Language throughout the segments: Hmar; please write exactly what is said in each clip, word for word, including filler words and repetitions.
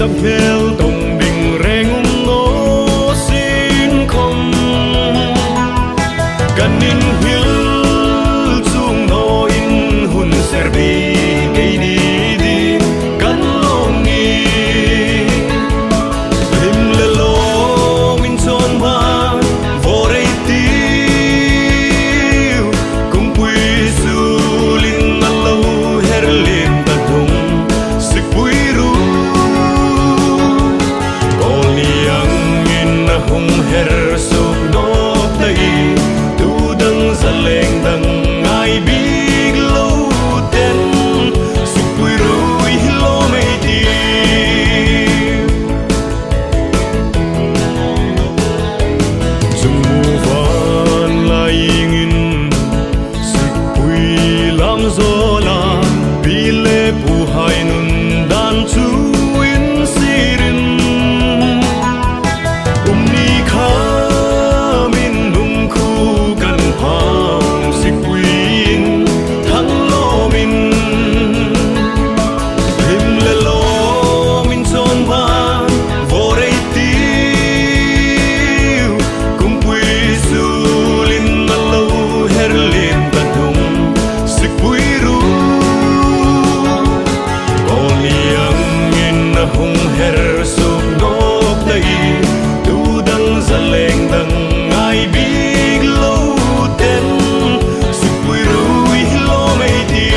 Hmel tawng ding reng um naw sin khawm, kan inhil chuong nawin hun ser bik ei ni ding kan lawm nih. Hlim le lawm inchawm ban vawr ei tiu, kawngpui sulin a lo her lien ta hnung, sikpui ru. Kawl ni angin a hung her suok nawk ta i, tu dang zaleng dang ngai bik lo ten, sikpui ru hi lawm ei tiu. Chungmu van laingin sikpui lam zawla, pi le puhai nun dan chu insirin, um ni kha min nung khu kan pham sikpuiin thang lawmin, hlim le lawm inchawm ban vawr ei tiu, kawngpui sulin a lo her lien ta hnung, sikpui ru. Kawl ni angin a hung her suok nawk ta i, tu dang zaleng dang ngai bik lo ten, sikpui ru hi lawm ei tiu.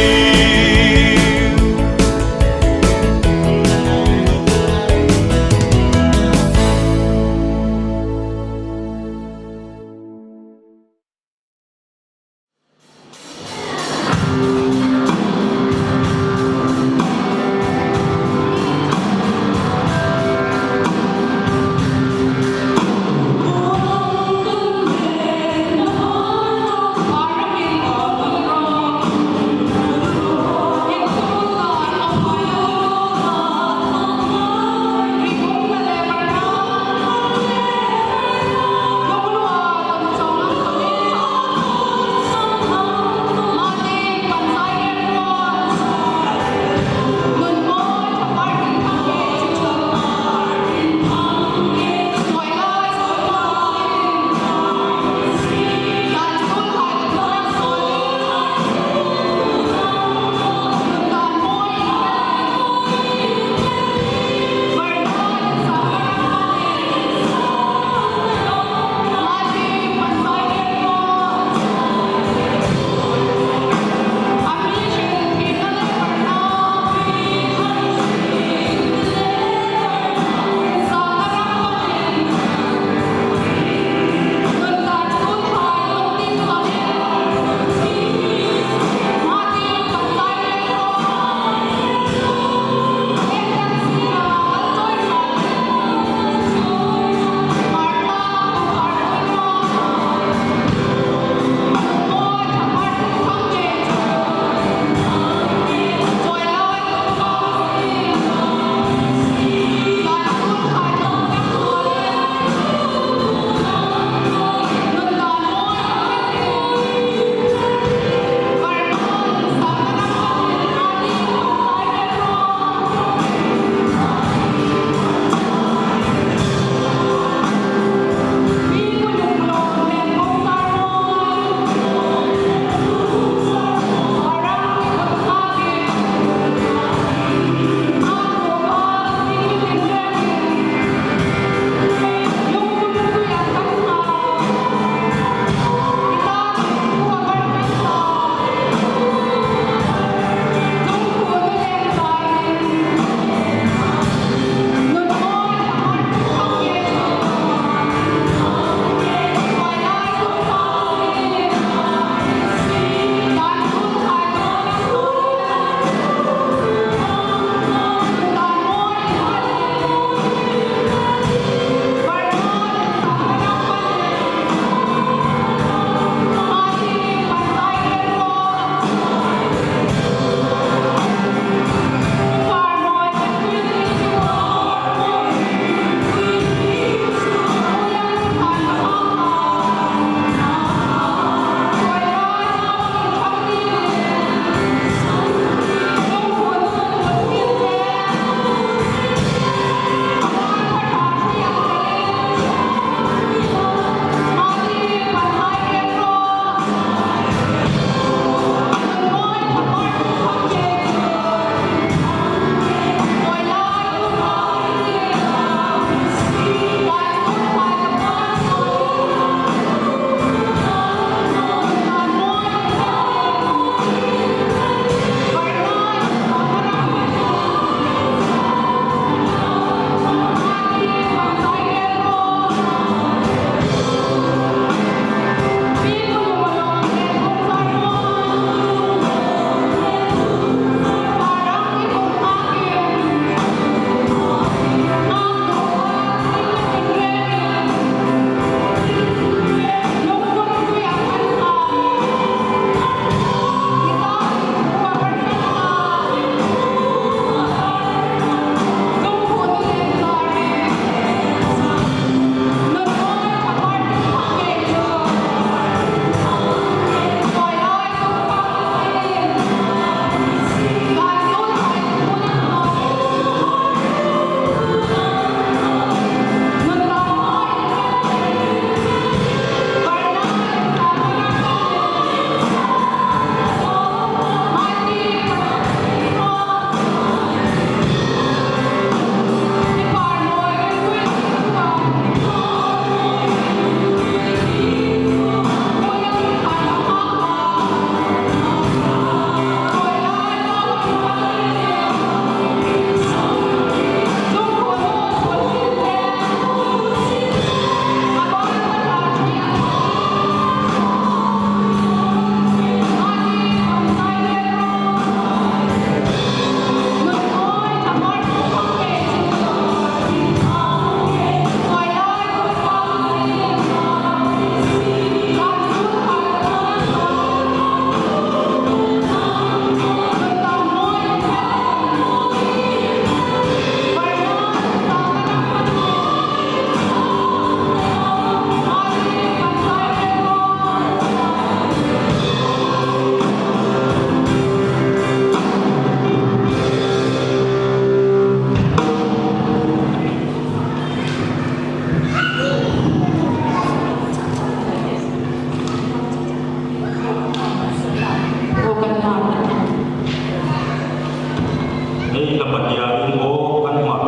Ka Pathian in aw kan hmang.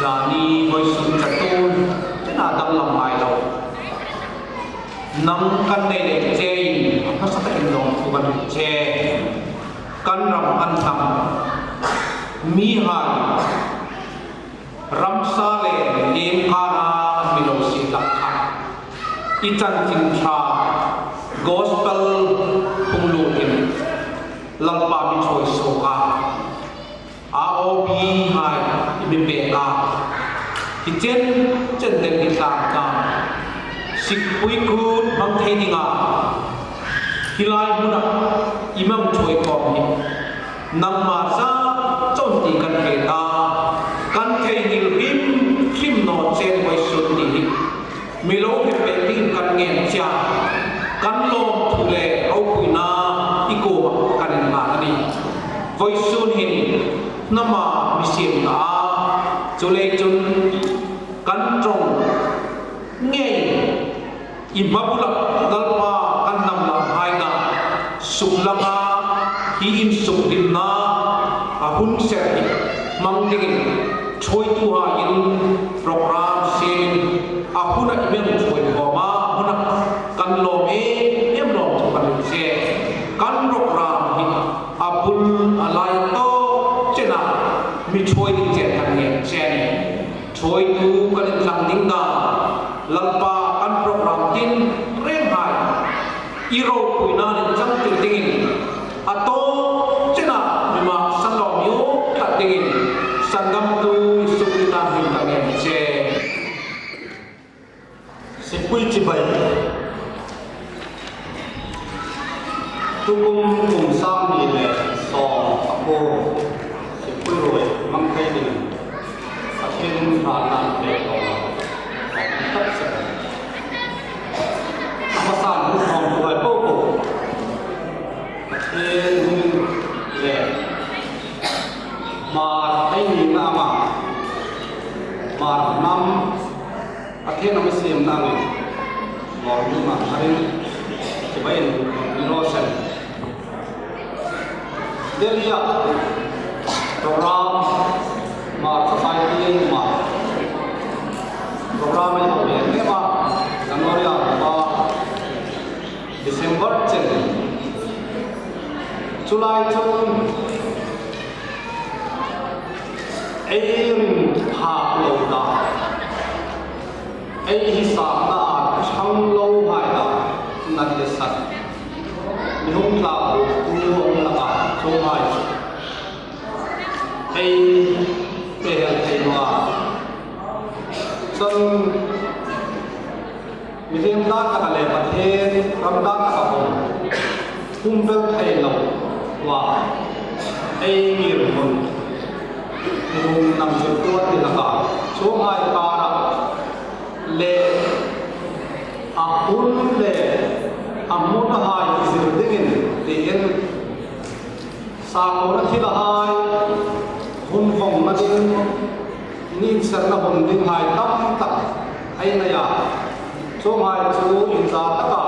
Zani vawisun chatuon, chena danglam ngai lo. Nang kan nei lei chein, a hmasa takin lawmthu kan hril che. Kan ram kan hnam. Mihai. Ramsa le lien kara an mi lo sie hlak kha. I chanchin ṭha, gospel hung lutin, Lalpa mi ṭhuoi suok a. A O B hai i mi pek a. Hi chen chen den i tlang ta. Sikpui kut hmang thei dinga. Hi lai hmuna i mang ṭhuoi khawm hi. Nangma zat chauh ti kan hriet a, kan theinghil hrim hrim naw chen vawisun ni hi. Mi lo hre pek dingin kan ngen che a, kan lawmthu le ropuina i kuoma kan inngan a nih. Vawisun hin hnama mi siem ta a, chuleiin chun kan ṭawng ngei. I hma bula Lalpa kan hnam lam hai na, suklanga hi insuklimna a hun ser hi hmang dingin ṭhuoituhaiin program siemin a huna i mi ṭhuoi khawma a huna kan lawm em em lawmthu kan hril che. Kan program hi a bul a lai tawp chena mi ṭhuoi ding chen kan ngen che a nih. Ṭhuoitu kan inthlang ding dan, Lalpa kan program tin reng hai. I ropuina inchangtir dingin, a tawp chena mi mak san lo mi u tlat dingin, sandamtu Isu Krista hmingin kan ngen che. Sikpui chibai. Tukum kum sang hni le sawm a ko, Sikpui ruoi hmang thei ding Pathien hratna pek tawk tak sek. A hmasan hun hawng tu hai po po Pathien le Hmar ei ni na ma, Hmar hnam Pathien a mi siem na ni. Lawm ni ma harin, chibai in ni lo sen. Delhi-a program ma ka pai ti ma. Program ei hawng ni ma. January-a ma. December chen. Chu lai chun ei ring phak lo ta. Ei hi sakna a ṭhang lo hai ta. Nat le sat. Mi hung tlak tu hung la ka chu hai. Ei pe hel thei naw a. Chun Mihriem dan taka le Pathien ram dan taka hung pumpel thei lo wa ei ngirhmun hung nam zir tuat ni laka. Chuonghai kara le a hun le a hmunhai zir dingin tiin Sakhuona thilhai hun vawngna ding, inserna hun dinghai tam tak ei nei a. Chuonghai chu inza taka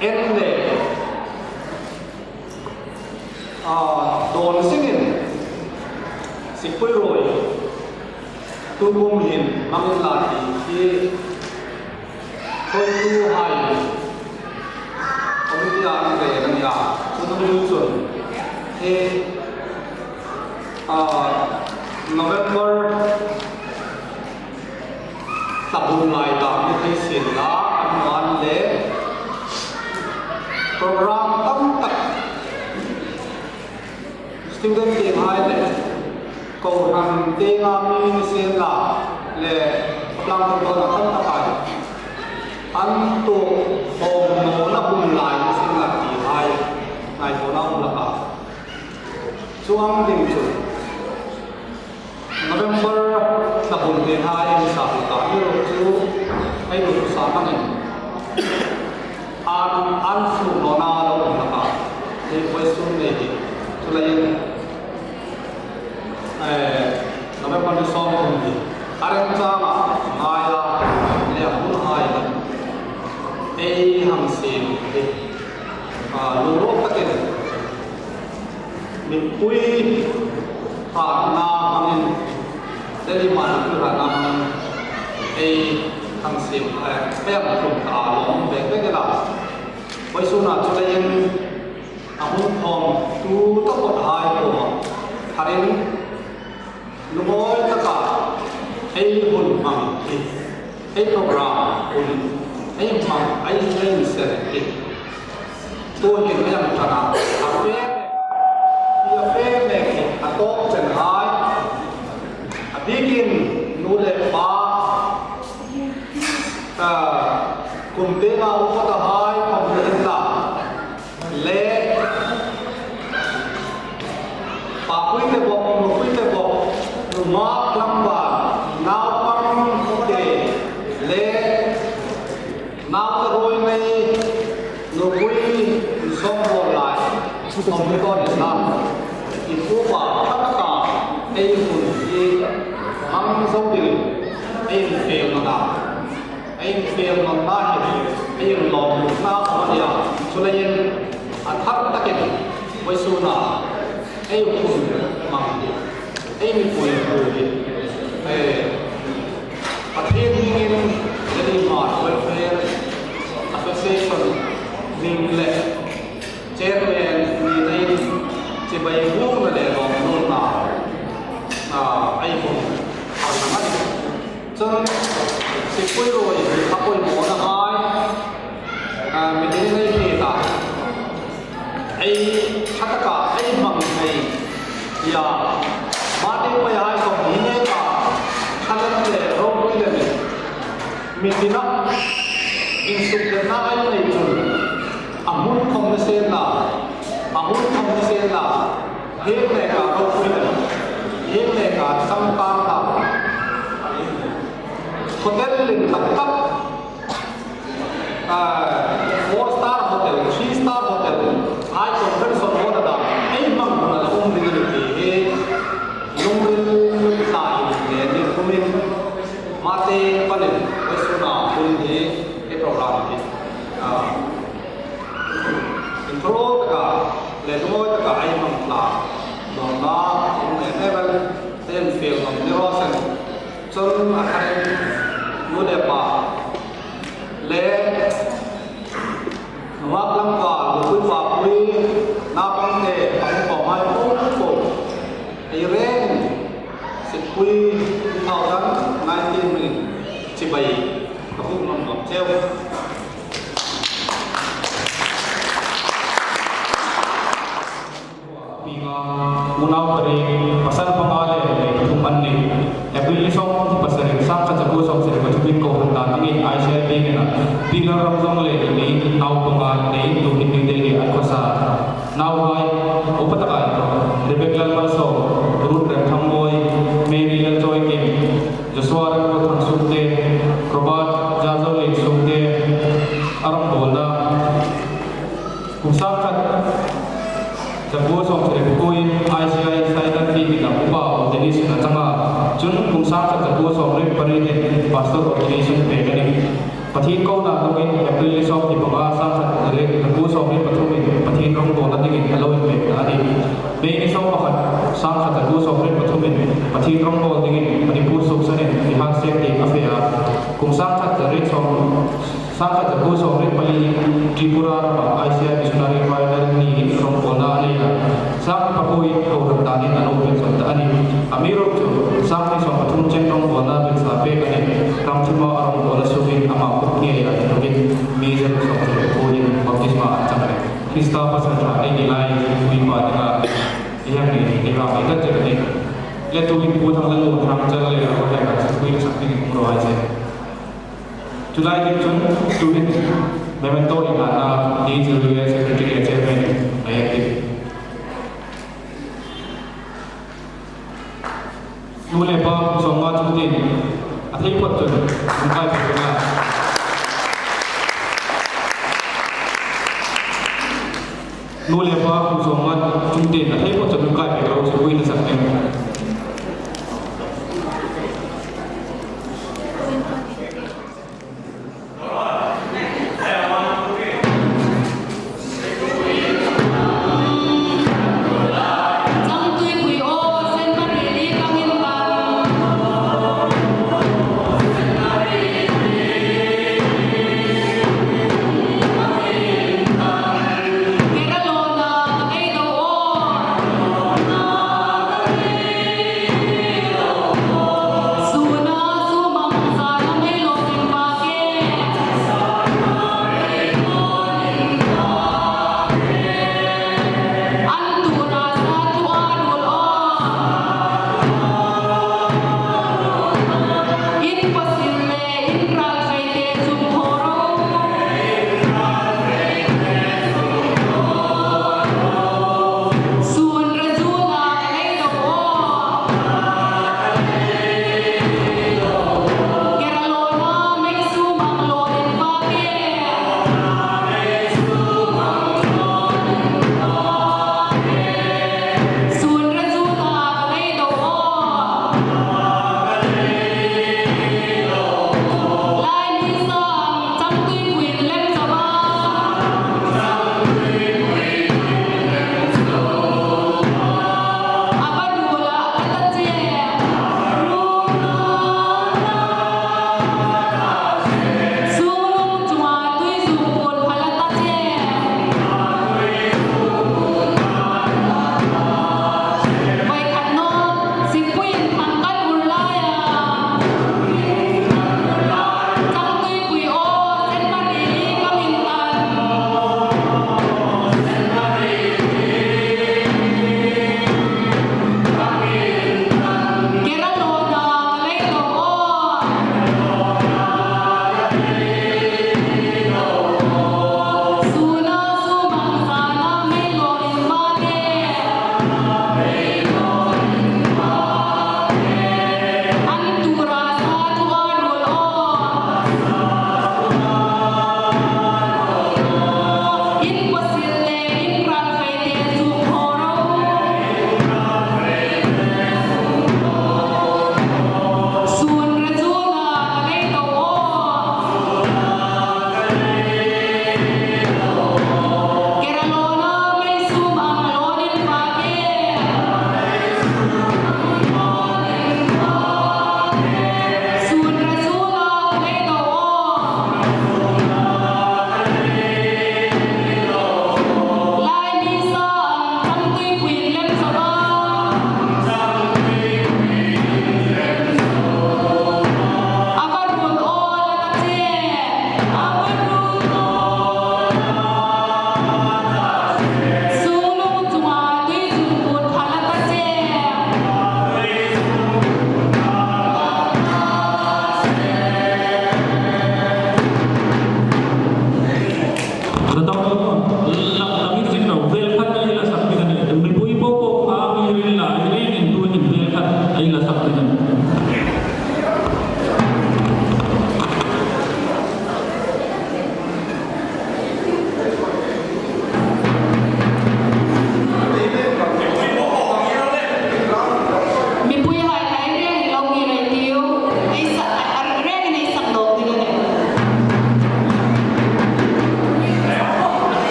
en le, a, dawn zingin Sikpui ruoi. Tukum hin hmang inla ti hi ṭhuoituhai committee-a an rel a nih a. Chu hnung chun hi, a, November thla bul lai dam ni thei sien la, an hma le program tam tak Student tienghai le, kohran tienga mi ni sien la, le, tlang tum tawna tam tak hai. An tu hawm nawna hun lai ni sien la ti hai. Ngaituona um laka. Chuong ding chu. November thla bul tienghai ei sa ta ni ro chu, ei ro chu sa mangin. An, an su nawna lo um laka. Ei vawisun nei hi. Chu leiin, eh, November ni sawm thum ni. A remchanga ngaia le a hun hai le. Ei hang siem hi. A, lungril takin. Mipui hratna hmangin Delhi mani tu hana ei thang sim, eh, pem kum ta lawm ve ve la. Vawisuna chu leiin a hung khawm tu taphawt hai po tharin lungawi taka ei hun hmang hi, ei program hun, ei hmang, ei hmang ser hi. Tuhin ei ang tana a fe, a fe mek hi a tawk chen hai. A bikin nu le pa, ah, kum tienga upa ta hai khawm le inla le, papui te bawk, nupui te bawk, nungak tlangval, naupang te le naute ruoi nei, nupui sawm bawk lai, sawm ni tawk ni sa. I pu pa taka ei hun hi hmang zo ding, ei fel nota. Ei fel nota hi, ei lawm nota a nia. Chuleiin a thar takin vawisuna ei hun hmang, ei mipui pu hi, eh, Pathien hmingin Delhi Hmar Welfare Association hming le Chairman ni leiin chibai bukna le lawmthu nuna, ah, ei hun a nih. Chun, sipui ruoi a poimawna hai, ah, mi ding nei hi ta. Ei ṭha taka ei hmang thei. Ia, mani pei hai khawm hi neka, ṭha lem le ropui lem. Mi tina, insukdenna ei nei chun, a hmun khawm ni sien la, a hmun khawm ni sien la, hi neka ropui lem. Hi neka changkang ta. Hotel lim tak tak. Ah, four star hotel, three star hotel, high convention hall a dam, ei hmang hmun a la um ding a nih ti hi, lungril ta in le ni kumin, mate panin, ei suna hun hi, ei program hi, ah, intro taka, le lungawi taka ei hmang tla, nonna, um, level, ten fiel ngam ni raw seng. Chun a kharin nu le pa le nungak tlangval, nupui papui, naupang te, pang pawm hai po po. Ei reng, sipui two thousand nineteen min chibai ka hung ngam ngam cheu. Unau pariet, pasal panga le nuhmei pathum an nih. April ni sawm pasarin, sangkhat zakuo sawmsari pathum kohran dan dingin I C I biekina Pi Lalramzawng le Inneini nau panga neiin tuhin New Delhi an khawsa. Nauhai, upa taka inthawk, Rebecca Lalmalsawm, Ruth Remthangmawi, Mary Lalchawikim, Joshua Remruothang Sungte, Robert Zazolien Sungte, a rawngbawlna. Kum sangkhat zakuo sawmsari pakuoin I C I Saidan biekina Upa Aw Dennis a chang a. Chun kum sangkhat zakuo sawmriet pariet in Pastor Ordination pek a nih. Pathien kona dongin April ni sawmhni panga, sangkhat zakuo sawmriet pathum in Pathien rawngbawlna dingin a lo inpekna a nih. May ni sawmpakhat, sangkhat zakuo sawmriet pathum in Pathien rawngbawl dingin Manipur suoksanin Bihar state tieng a fe a. Kum sangkhat zariet sawm Sangkhat zakuo sawmriet pali Tripura rama I C I Missionary Pioneer niin rawngbawlna a nei a. Sangkhat pakuoin kohran danin a lo pek sawn ta a nih. Amiruokchu, sangkhat sawm pathum chen rawngbawlna belsa pek a nih. Ram thima a rawngbawlna sungin ama kut ngei a inthawkin mi zakuo sawmriet pakuoin baptisma an chang a nih. Krista pasal ṭha ei ni lai, Pu Ipa dinga ei hang ni, ei hang ni ta che a nih. Le tuhin Pu Thanglalnuon Hrangchal le a hang sak pui sak dingin um raw hai se. Tulai ding chun, tuhin memento innghatna D G U S Secretary Chairman a hang ti. Nu le pa kum sawmnga chungtieng a thei phawt chun, kum kai phawt chun a. Nu le pa kum sawmnga chungtieng a thei phawt chun kum kai phawt lo, sipui ta sak em.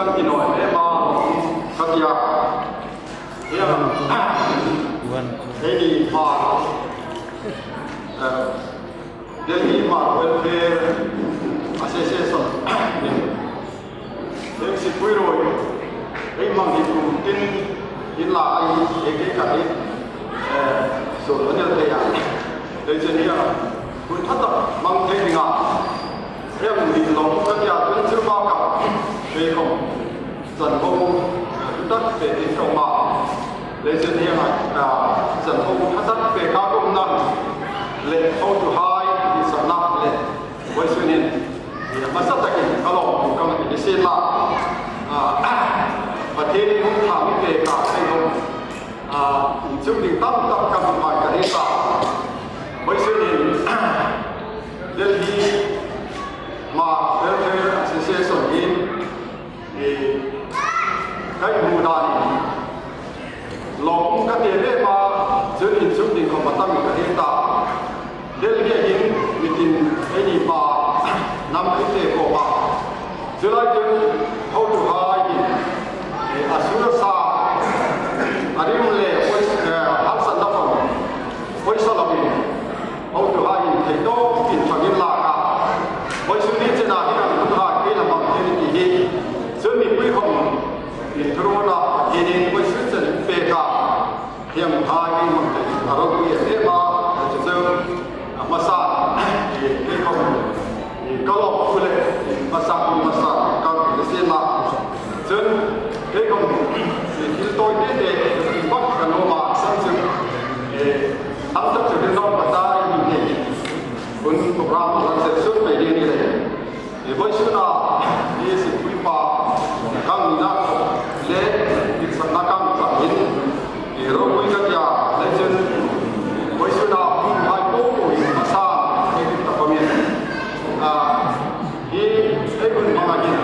Kan ti naw em a, ka ti a. Hieng, eini Hmar, eh, Delhi Hmar Welfare Association, hieng sipui ruoi ei hmang hi kum tin inla ei, ei, ei ka ti, eh, so lo ni thei a. Ei chen hi a, hun ṭha tak hmang thei ding a. Hieng ni lo ka ti a, tun chu ma ka, ei khom. Zan ho, eh, tak pe ti khom a. Ei chen hi a, ah, zan ho ṭha tak pek a kuomna le hotuhai inzana le vawisun hin, eh, hmasa takin ka lawm ka ti sien la. Ah, Pathienin hun ṭha mi pek a, ei khom, ah, inchuk ding tam tak ka hmu ka hriet a. Vawisun hin, Delhi Hmar Welfare Association hin, eh, ka hmu dan hin lawm ka ti ve a, chun inchuk ding khom a tam ka hriet a. Delhi hin mi tin eini pa nam kite ko pa. Chu lai chun hotuhai hin, eh, a sur a sa, a rim le pois-, eh, harsatna khom poisa lovin, hotuhai hin thei tawkin ṭhangin lak a. Vawisun ni chena hi an hun hai kei la hmang thei ti hi. Chun mipui khom inthuruolna Pathienin vawisun chen pek a. Hieng hai hmang thei a ropui em em a, chu chu a hmasa, eh, kei khom, eh, ka lawm khu le, eh, hmasa, hmasa ka ti sien la. Chun, kei khom, eh, thil tawi te te, eh, bak ka nuom a, san chu, eh, tam tak chu hril naw ka ta ni thei. Hun program a la se sun mai ding ni le. Eh, vawisuna, eh, sipui pa, ka nina le, ditsakna ka mi chang hin, eh, ropui ka ti a, le chun, vawisuna, hun hai po po hi hmasa, eh, ka pa mi. Ah, hi, eh, hun hmang a hin.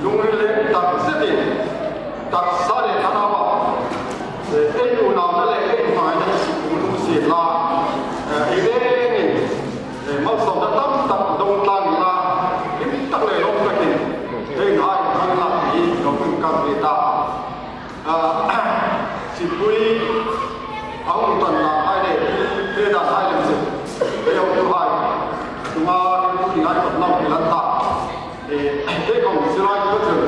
Lungril le tak zetin, taksa le thana ba. Eh, ei unauna le ei hmaina si kum lung si la. Eh, ei rengin, eh, malsawmna tam tak dong tlang la. Hlim tak le lawm takin, ei hai kan la hi dong kan ve ta. Ah, sipui, a hung tan dan hai le, thil dan hai lem chu. Ei hotuhai, tunga, ei tu ni ngai kot nau ki lan ta. Eh, kei khom silai ko chun.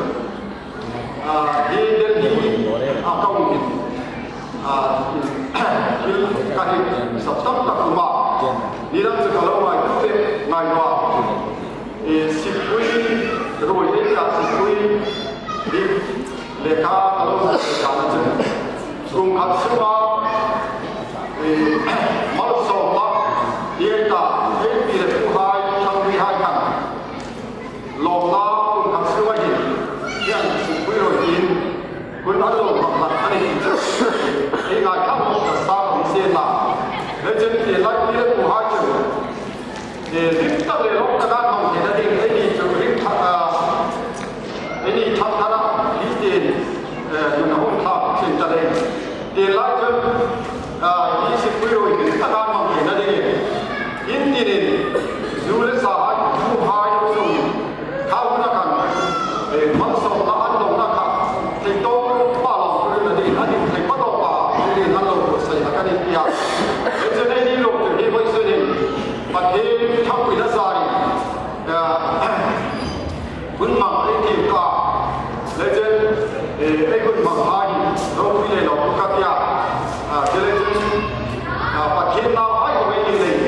Ah, hi Delhi, ah, ka hung hin. Ah, thil ka hriet sap tam tak um a. Ni ram chu ka lo ngaituo te ngai naw a. Eh, sipui, ruoi ei ka sipui. Hi, lekha ka lo sa ka na chun. Kum khat sunga, eh, malsawmna, ei ta, ei pi le puhai, ṭhangpuihai khan. Lawmna kum khat sunga hin, hieng sipui ruoi hin, hun an lawm mak mak a ni chu. Ei ngai kham ka sa ka mi sien la. Le chun ti lai pi le puhai chu. Eh, hlim tak le lawm tak an hmang theina ding, eini chu ring khat, ah, eini thak thana, hi tin, eh, nun a hung thlak chin ta le. Tin lai chun, ah, hi sipui ruoi hlim tak an hmang theina ding. In tinin, zu le sa hai, zu hai lo sung. Kha huna khan, eh, malsawmna an dawngna kha, thei tawpa lawm ringna ding, a ding thei pa tawpa, ding an lo buotsai a ka ni tia. Ei chun eini lo chu hi vawisun hin, Pathien ṭhangpuina zarin, eh, hun hmang ei ti ta. Le chun, eh, ei hun hmang hai, ropui le lawm ka tia. Ah, chu le chun, ah, Pathien nauhai khom ei ni leiin,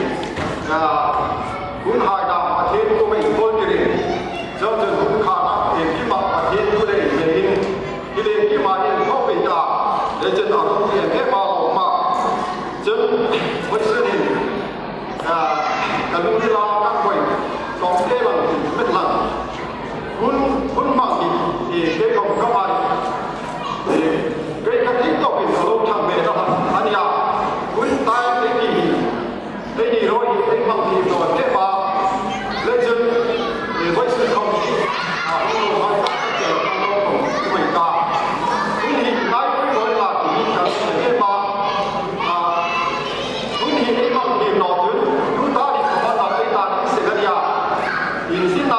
ah, hun hai dam Pathien kuoma inkawl tirin. Chuongchun hun khatna, iengkima Pathien thu le inhmêlin, hi le iengkima inthawk pei ta, le chun a ropui em em a, a lawm a. Chun, vawisun hin, ah, ka lungrila ka koi, tawng te lang, met lang. Hun, hun hmang hi, eh, kei khom ka ngai. Eh, kei ka thei tawkin ka lo ṭhang ve ta a nia. Hun tai kei ti hi. Eini ruoi hi ei hmang thei naw em a. Le chun, eh, vawisun khom, ah, hun lo hai ta, eh, hun lo khom, mai ta. Hun hi ngai pui lo la ti hi ka ti em a. Ah, hun hi ei hmang thei naw chun, tu ta hi khom a ta, ei ta ni se ka nia. In sin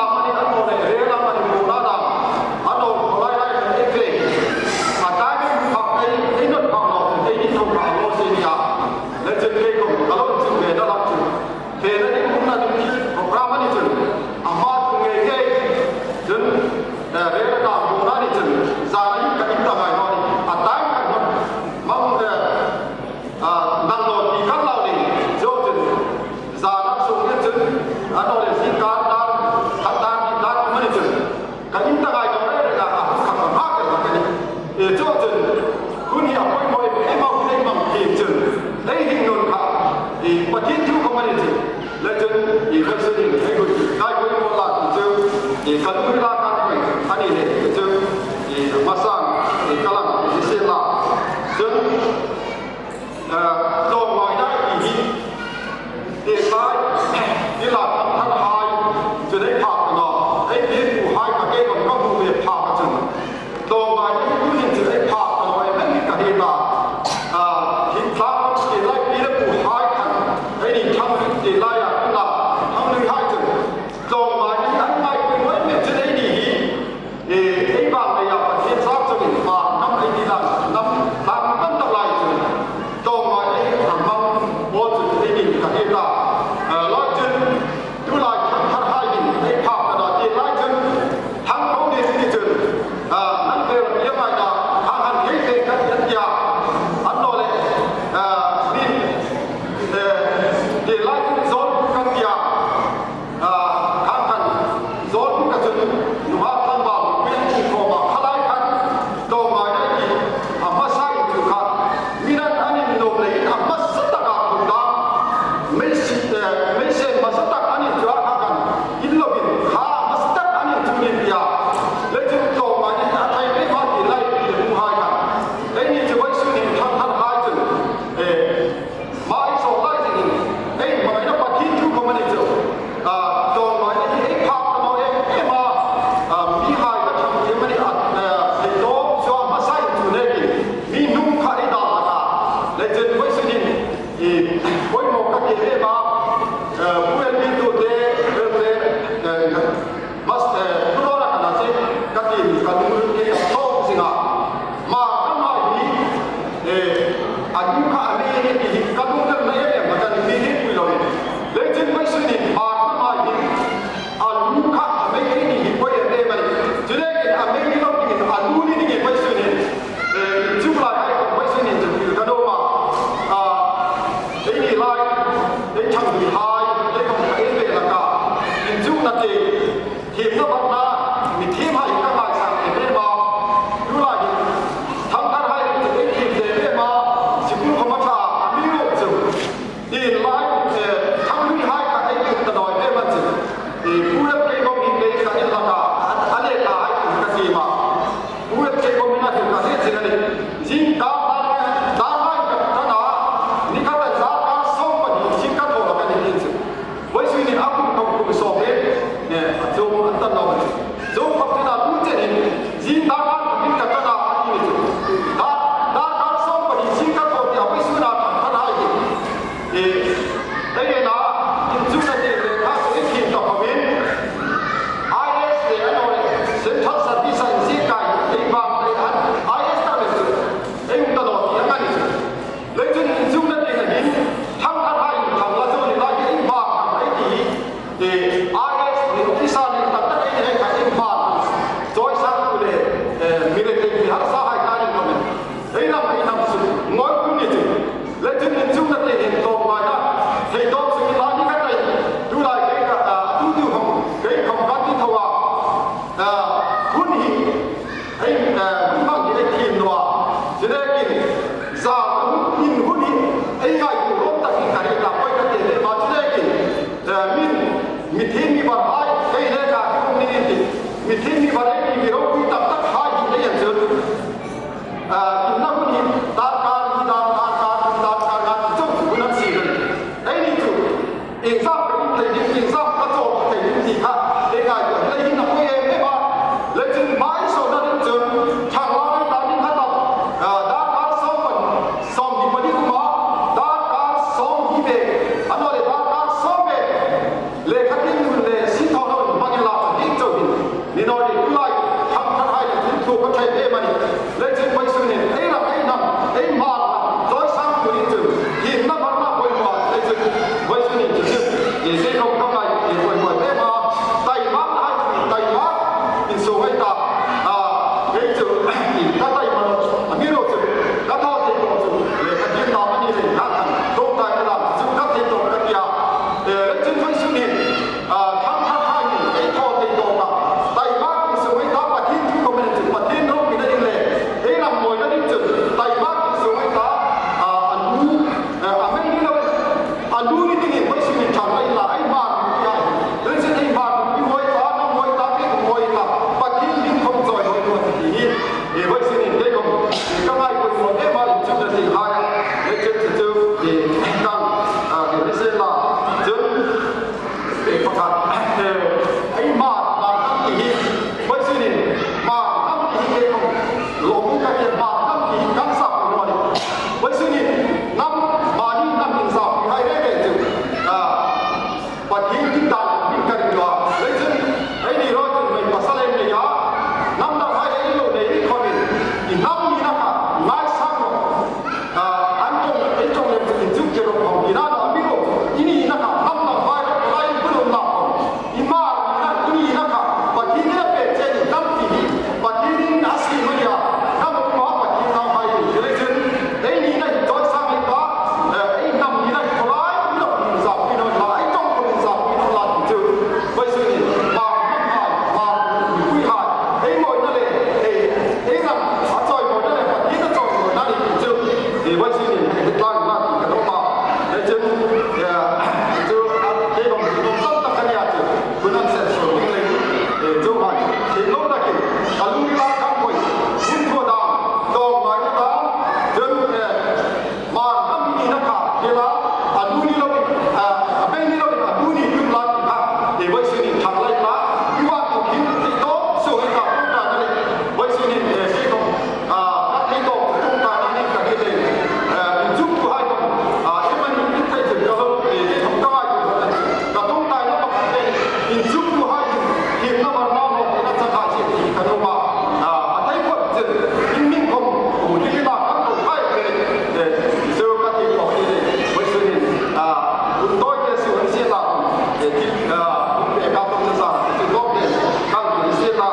A naw leh zing kar dar, khat dar, nih dar, mani chun ka in ta ngai naw reng reng a, a hun kha ka hma ka hma ka nih. E, chuongchun, hun hi a poimaw em em a, hun ei hmang thiem chun ei hringnun kha, e, Pathien thu khawm a ni chun, le chun, e, ka sun in ei hun kai poimaw la ti chu, e, ka lungrila ka ti mai a ni le ti chu, e, masang, e, ka lang, e, se la. Chun, eh, tlawmngaina ti hi, ti lai, ti la thangtharhai, chun ei phak ta naw, ei pi puhai kha kei khawm ka hmu ve phak a chun. Tlawmngaina hi tuhin chun ei phak ta naw em em ka hriet a. Ah, hi tlawm ti lai pi le puhai khan, eini thang ti lai a, ti la thangnuihai chun. Tlawmngaina hi an ngai pui naw em em chun eini hi. E, ei vang leia Pathien zâr chungin hma hnam ei ti dan, hnam hnam tam tak lai chun tlawmngaina hi a hmang maw chu ei ni ka hriet a. E, lai chun tu lai thangtharhai hin ei phak ta naw ti lai chun thang ko ni ti chun, a, nan ve ro ti mai ta, khang han thei ve kan ti a. An naw leh, a, min, e, ti lai chun zawl kan ti a. A, khang khan, zawl buk a chun, nunghak tlangval, puiin ti khawma, kha lai khan, tlawmngaina ti, a hmasa in chu kha, min an, an innuom leiin a hmasa taka khum dam, meisen, eh, meisen hmasa tak an inchuk a kha khan, in lovin, kha hmasa tak an inchuk in tia, le chun tlawmngaina a thei em a ti lai, ti le hmu hai khan, eini chu vawisun hin thangtharhai chun, eh, Hma ei sawt lai zingin, ei hmangaina Pathien thu khawm a ni chu. A, tlawmngaina hi ei phak ta naw em em a, a, mihai ka ṭhang ti mani a, a, thei tawp chu a hmasa in chu nekin, mi hnung kha ei dal hlak a. Le chun vawisun hin, i, poimaw ka ti em a, a, Pu L B tu te, Pu L B, a, Mas, eh, tu lo ra ka na che, ka ti mi ka lungril ke a tawk zing a. Hma ka hma hi, eh, a nu kha a mei ni ti hi ka lungril na em em ka ni mi hi pui lo ni. Le chun vawisun hin hma ka hma hi, a nu kha a mei ni hi poi em em a ni. Chu le kin a mei ni lo ni a nu ni ni vawisun hin. Eh, chu lai hai vawisun hin chu ka do ma. Ah, ei ni lai, ei chang ni hai, ei kong ka ei ve la ka. In chu na te. Thiemna batna, mi thiem hai ka ngaisang em em a. Tu lai hi, thangthar hai ring chu ei thiem em em a. Sikul khawm a ṭha, a mi ruok chu. Tin lai, eh, thang lui hai kha ei lut ta naw em em a chu. Eh, pu lam kei bawk hi kei ka en hlak a, a, a let la hai ka ti ma. Pu lam kei bawk hi na chu ka hriet zing a nih. Zing ka ta, ta lai ka ta na. Ni khat a za ka sawm pahni zing ka thaw la ka ni tin chu. Vawisun hin a kum kum kum sawm le, eh, a zo an tan lo. Zo khawp tina tu chen hin, zing darkar kum in ka tan a, a ti ni chu. Da, darkar sawm pahni zing ka thaw ti a vawisun a thangthar hai hi. Eh, ei nge na, in chu ka ti le kha chu in thin ta khawmin. I A S le a naw le, Central Service a inzie kai, ei vang ei an, I A S ta le chu. Ei um ta naw ti ang a ni chu. Leiin chun inchukna tieng hin, thangthar hai inthang la chu ni lai, ei bak ang ei ti hi, eh, I A S ni officer ni tak tak ei ni hai kha ei bak ang. Chawisang tu le, eh, mi le thei mi harsa hai ka ni ka men. Ei ram, ei ram chu, ngoi tu ni chu. Leiin chun inchukna tieng hin tawp mai na, thei tawp chu ni lai ni ka tai. Tu lai kei ka, ah, tu tu hong, kei khawm ka ti thaw a. Ah, hun hi, Ei, eh, hun hmang hi ei thiem naw a. Chuleiin, zan hun, in hun hi, ei ngaituo lawm tak hi ka hriet a, poi ka ti le ma chuleiin, eh, min, mi thiem mi var hai, kei le ka hung ni ti. Mi thiem mi var ei ti mi ropui tak tak hai hi ei en chu. Eh, inna hun hi, darkar ni, darkar, darkar, darkar, darkar, chu chu hun an si. Ei ni chu. Exam ka in thei ding, exam ka chawl thei ding ti kha, ei ngaituo, lei hin a poi em em a. Leiin chun mai sawtna ding chun, thang lai ta ding kha ta, ah, darkar sawm pahni, sawmhni pahni kum a, darkar sawmhni bek, a naw le darkar sawm bek, lekha tiem nun le sin thaw nun hmang inla chu ding chau hin. Ni naw ni tu lai, thangthar hai le thu ka thei em a nih. Leiin chun vawisun hin, ei ram, ei hnam, ei Hmar hnam, chawisang tu ni chun, hi na bar na poimaw, leiin chun, vawisun hin chu, ei sei khawm ka ngai, ei poimaw em a, taima hai, taima, in so ngai ta, a, ei chu, ka taima lo, a mi lo chu, ka thaw thei lo chu, le ka din ta ma ni le, ka kan, tawk tai ka lam, chu ka thei tawk ka tia, eh, leiin chun vawisun hin, A, thang thang hai ni, ei thaw thei tawk a. Taima ti sung ei ta, Pathien thu khawm a ni chu, Pathien ropui na ding le ei ram mawina ding chun taima ti sung ei ta, a, a lu, a, a mei ni lo, a lu ni dingin vawisun hin thang ei la, ei Hmar mipuihai. Vawisun ei Hmar mipuihai ta, nang hai ta, kei hai ta, Pathien hming khawm chawi hai lo ti hi. E, vawisun hin kei khawm ka ngai pui lo, e, ma in chu na ti hai. E, chu, chu, chu, e, kan, a, ke ri se la. Chu, e, pakhat, e, ei Hmar, Hmar hnam ti hi, vawisun hin, Hmar hnam ti hi kei khawm, lo mu ka ti Hmar hnam ti hi kan sa pui naw ni. Vawisun hin, hnam, mani hnam insa pui hai reng reng chu, a, Pathien ding dan min ka ring naw a. Leichun, ei ni raw chun mei pasal ei nei a, hnam dang hai ei lo nei ni khawmin, i hnam nina kha ngaisang naw. A, an ṭawng, ei ṭawng lem chu inchuk che ro khawm, i na na mi ro, i nina kha hnam dang hai ro, lai bul um na khawm. I Hmar nina, i nina kha Pathienin a pek che ni hnam ti hi, Pathienin a siem a nia, hnam a um a, Pathien nauhai ni ti leichun, ei nina hi chawi sang ei ta, eh, ei hnam nina hi khawlai, i lo inzak pui naw la, ei ṭawng khawm inzak pui naw la ti chu. Vawisun hin, Hmar hnam hai, Hmar mipuihai, ei mawina le, ei, ei ram a chawi mawina le, Pathien a chawi mawina ni ti chu. E, vawisun hin, ei tlangna ti ka lo ma. Leichun, e, chu, a, kei bang, bang tam tak a nia chu. Kun an sen so ding le, e, chu ma chu. Thil lo takin, ka lungrila kan poi. Hun thaw dam, dawng ngaina dam, chun, e, Hmar hnam nina kha, ke la, a nu ni lo, a, a beng ni lo, a nu ni tum la kha, e, vawisun hin thang lai ta, i va tu khin, ti to, so hi ta, ta na le, vawisun hin, e, si to, a, ka ti to, tum ta na ni ka ti le, e, inchuktuhai to, a, e, mani, ti thei chun ka lo, e, ti to, ka ngai to, ka tum ta na pakhat le, inchuktuhai, hin na mar na mo, na cha kha si, ka lo ma, a, a thei ko, chun, in min ko, u, ti ta, ka to, hai, e, e, so ka ti ko, e, vawisun hin, a, un to, ke su, an si la, e, ti, a, un pe ka to, sa, ti to, ke, ka ti si la,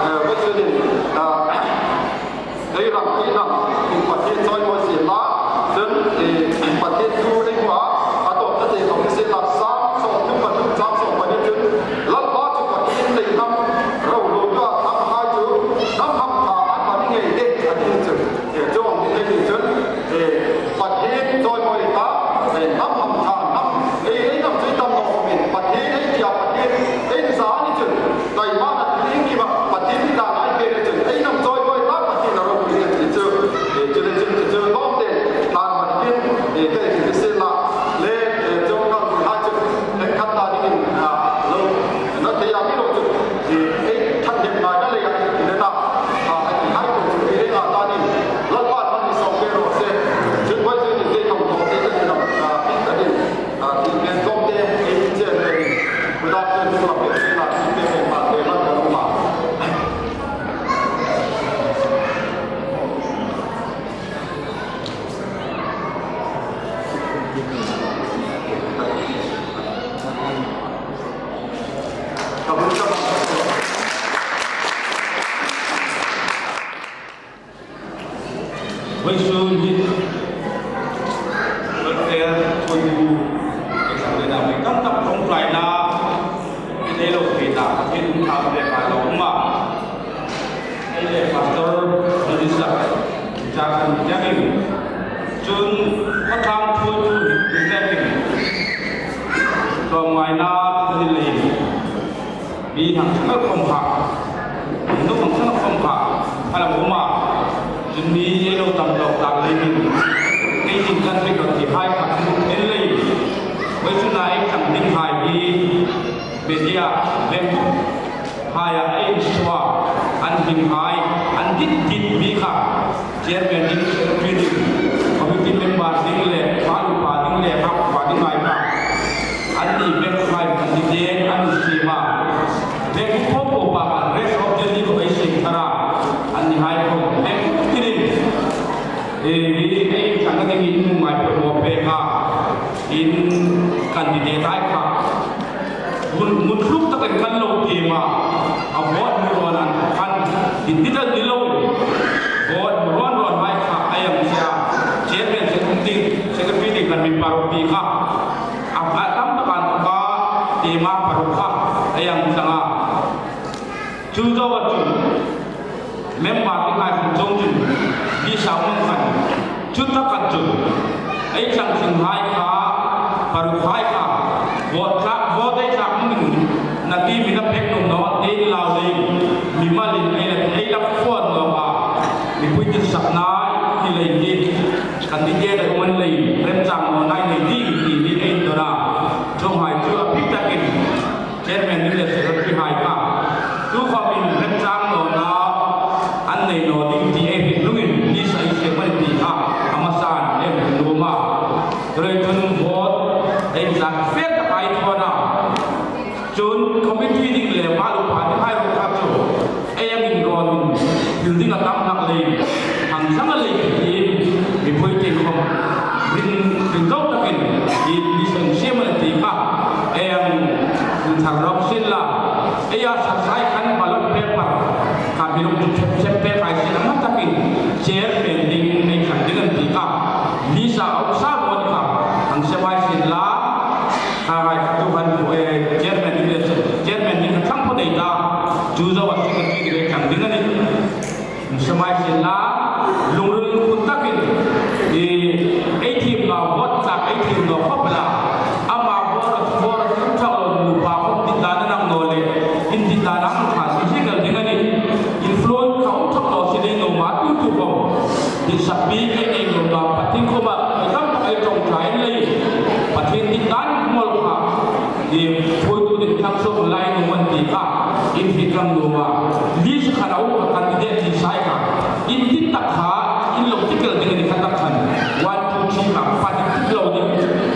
e, vawisun hin, a, Ei ram, ei ram, in Pathien chawimawi sien la, chun, eh, Pathien thu ei hmu a, a tawpna te khawm ni sien la, Sam sawmhni pathum chang sawm pahni chun, Lalpa chu Pathien nei hnam, ro lo dua hnam hai chu, hnam hamṭha an hmang ngei de, a ti chu. Eh, chuong ni thei ni chun, eh, Pathien chawimawi ta, eh, hnam hamṭha hnam, ei, ei hnam chu i tam naw khawmin, Pathien ei tia, Pathien ei za ni chun, Taima na ti ding ki ba, Pathien ni dan ai ve le chun, ei hnam chawimawi ta Pathien a ropui ding ti chu. E, chu le chun, chu chu lawm te, tlan ma tin, e, te ti se la. Le, e, chu kan ti hai chu, en khat ta dingin, a, lo, na te ya mi lo chu, e, ei, than dem ngai na le ya, ti le na, a, a ti hai chu, ti le na ta ni, Lalpa na ni so pe ro se, chu koi chu ni te kong to te te na, a, pi ta din. A, ti pen tlawmte, ei chairman, kuda pen tlawmte, pen tlawmte, pen tlawmte, pen tlawmte. Vawisun hi welfare thuoitu, ei sam le dam ei tam tak ṭawngṭaina, ei lo thei ta, ei um thei le ka lo um a. Ei le pastor, minister, church ni changin. Chun khawtlang thuoitu ni changin. Ṭawngṭaina ni le. Mi hang chang khawm kha, nu hang chang khawm kha, a la um a, chun mi ei lo tam lo tak leiin, ei ding kan ti kan ti hai kha, en lei, vawisun a ei chang ding hai hi, media, veng, hai a ei suo, an ding hai, an dit dit mi kha, Chairman ding, secretary ding, committee member ding le, pa lu pa ding le, pa pa ding ngai pa. An ni bek khai an ni ding, an ni siem a. Bek po po pa kan rest of the day ko ei siem thar a. An ni hai ko, bek ti ding. E, mi ding ei kan ka ding in mu ngai po mo pe kha. In candidate ai kha. Mun, mun tluk takin kan lo tiem a, a vote hmu rawn an khan, digital ni lo, vote hmu rawn rawn hai kha, a yang sia, chairman secretary, secretary kan min paruk ti kha. A, a tam tak an kha, Tima paruk kha ei hang chang a. Chu zoa chun member dinghai khom chang chun, list a hung khan, chu ta khat chun ei chanchinhai kha, parukhai kha, vote tlak, vote ei tlak hmangin, nati mi na pek nuom naw, ei lau lei, mimalin ei la, ei la phone naw a, mipui titsakna ni lei hi, candidate a um an lei, remchang nawna nei ding ti hi ei indawn a. Chuonghai chu a bik takin Chairman ding le Secretary hai kha, tu khawmin remchang nawna an nei naw ding ti ei hriet hlungin list ei siem a ni ti kha a hmasan ei hmu nuom a. Chuleiin chun vote ei tlak fair taka ei thawn a. Chun committee ding le mal upa dinghai ruok kha chu ei hang inrawnin thil ding a tam hlak leiin, hang chang a lei tiin, mipui tieng khom ring, ring zo takin, i, list hang siem a ni ti kha ei hang thar rawk sien la. Ei a saksai khan ballot paper kha mi lo chep chep pek hai sien, a hma takin chairman ding ei thar ding a ni ti kha, list a awm sa maw ni kha hang siem hai sien la. Kha hai kha tu khan, eh, chairman ding le, chairman ding kha thlang pho nei ta, chu zoa secretary ding ei thar ding a nih. Siem hai sien la, lungril hun takin, i, ei thiem naw, vote tlak ei thiem naw khop la, ama vote, vote thak lo nupa khom dit dan a nang naw le, in dit dan a hang ṭha si si kal ding a nih. Influence kha um thak naw si lei nuom a, tu tu khom, dit sak bik ei nei nuom a, Pathien kuoma ei tam tak ei ṭawngṭai lei, Pathien dit dan mawl kha, i, phuoitu ding thak suok lai nuom a ni ti kha ei hriet ram nuom a. List khat a um kha, candidate list hai kha, in dit tak kha, in lo tick el ding a ni kha tak khan, one, two, three kha, Pathien dit lo ding,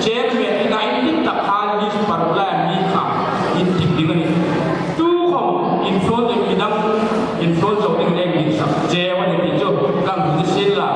chairman in a in dit tak kha list paruk lai mi kha in tick ding a nih. Tu khom influence, midang influence zo ding ei hriet sak cheu a nih ti chu kan hmu sien la.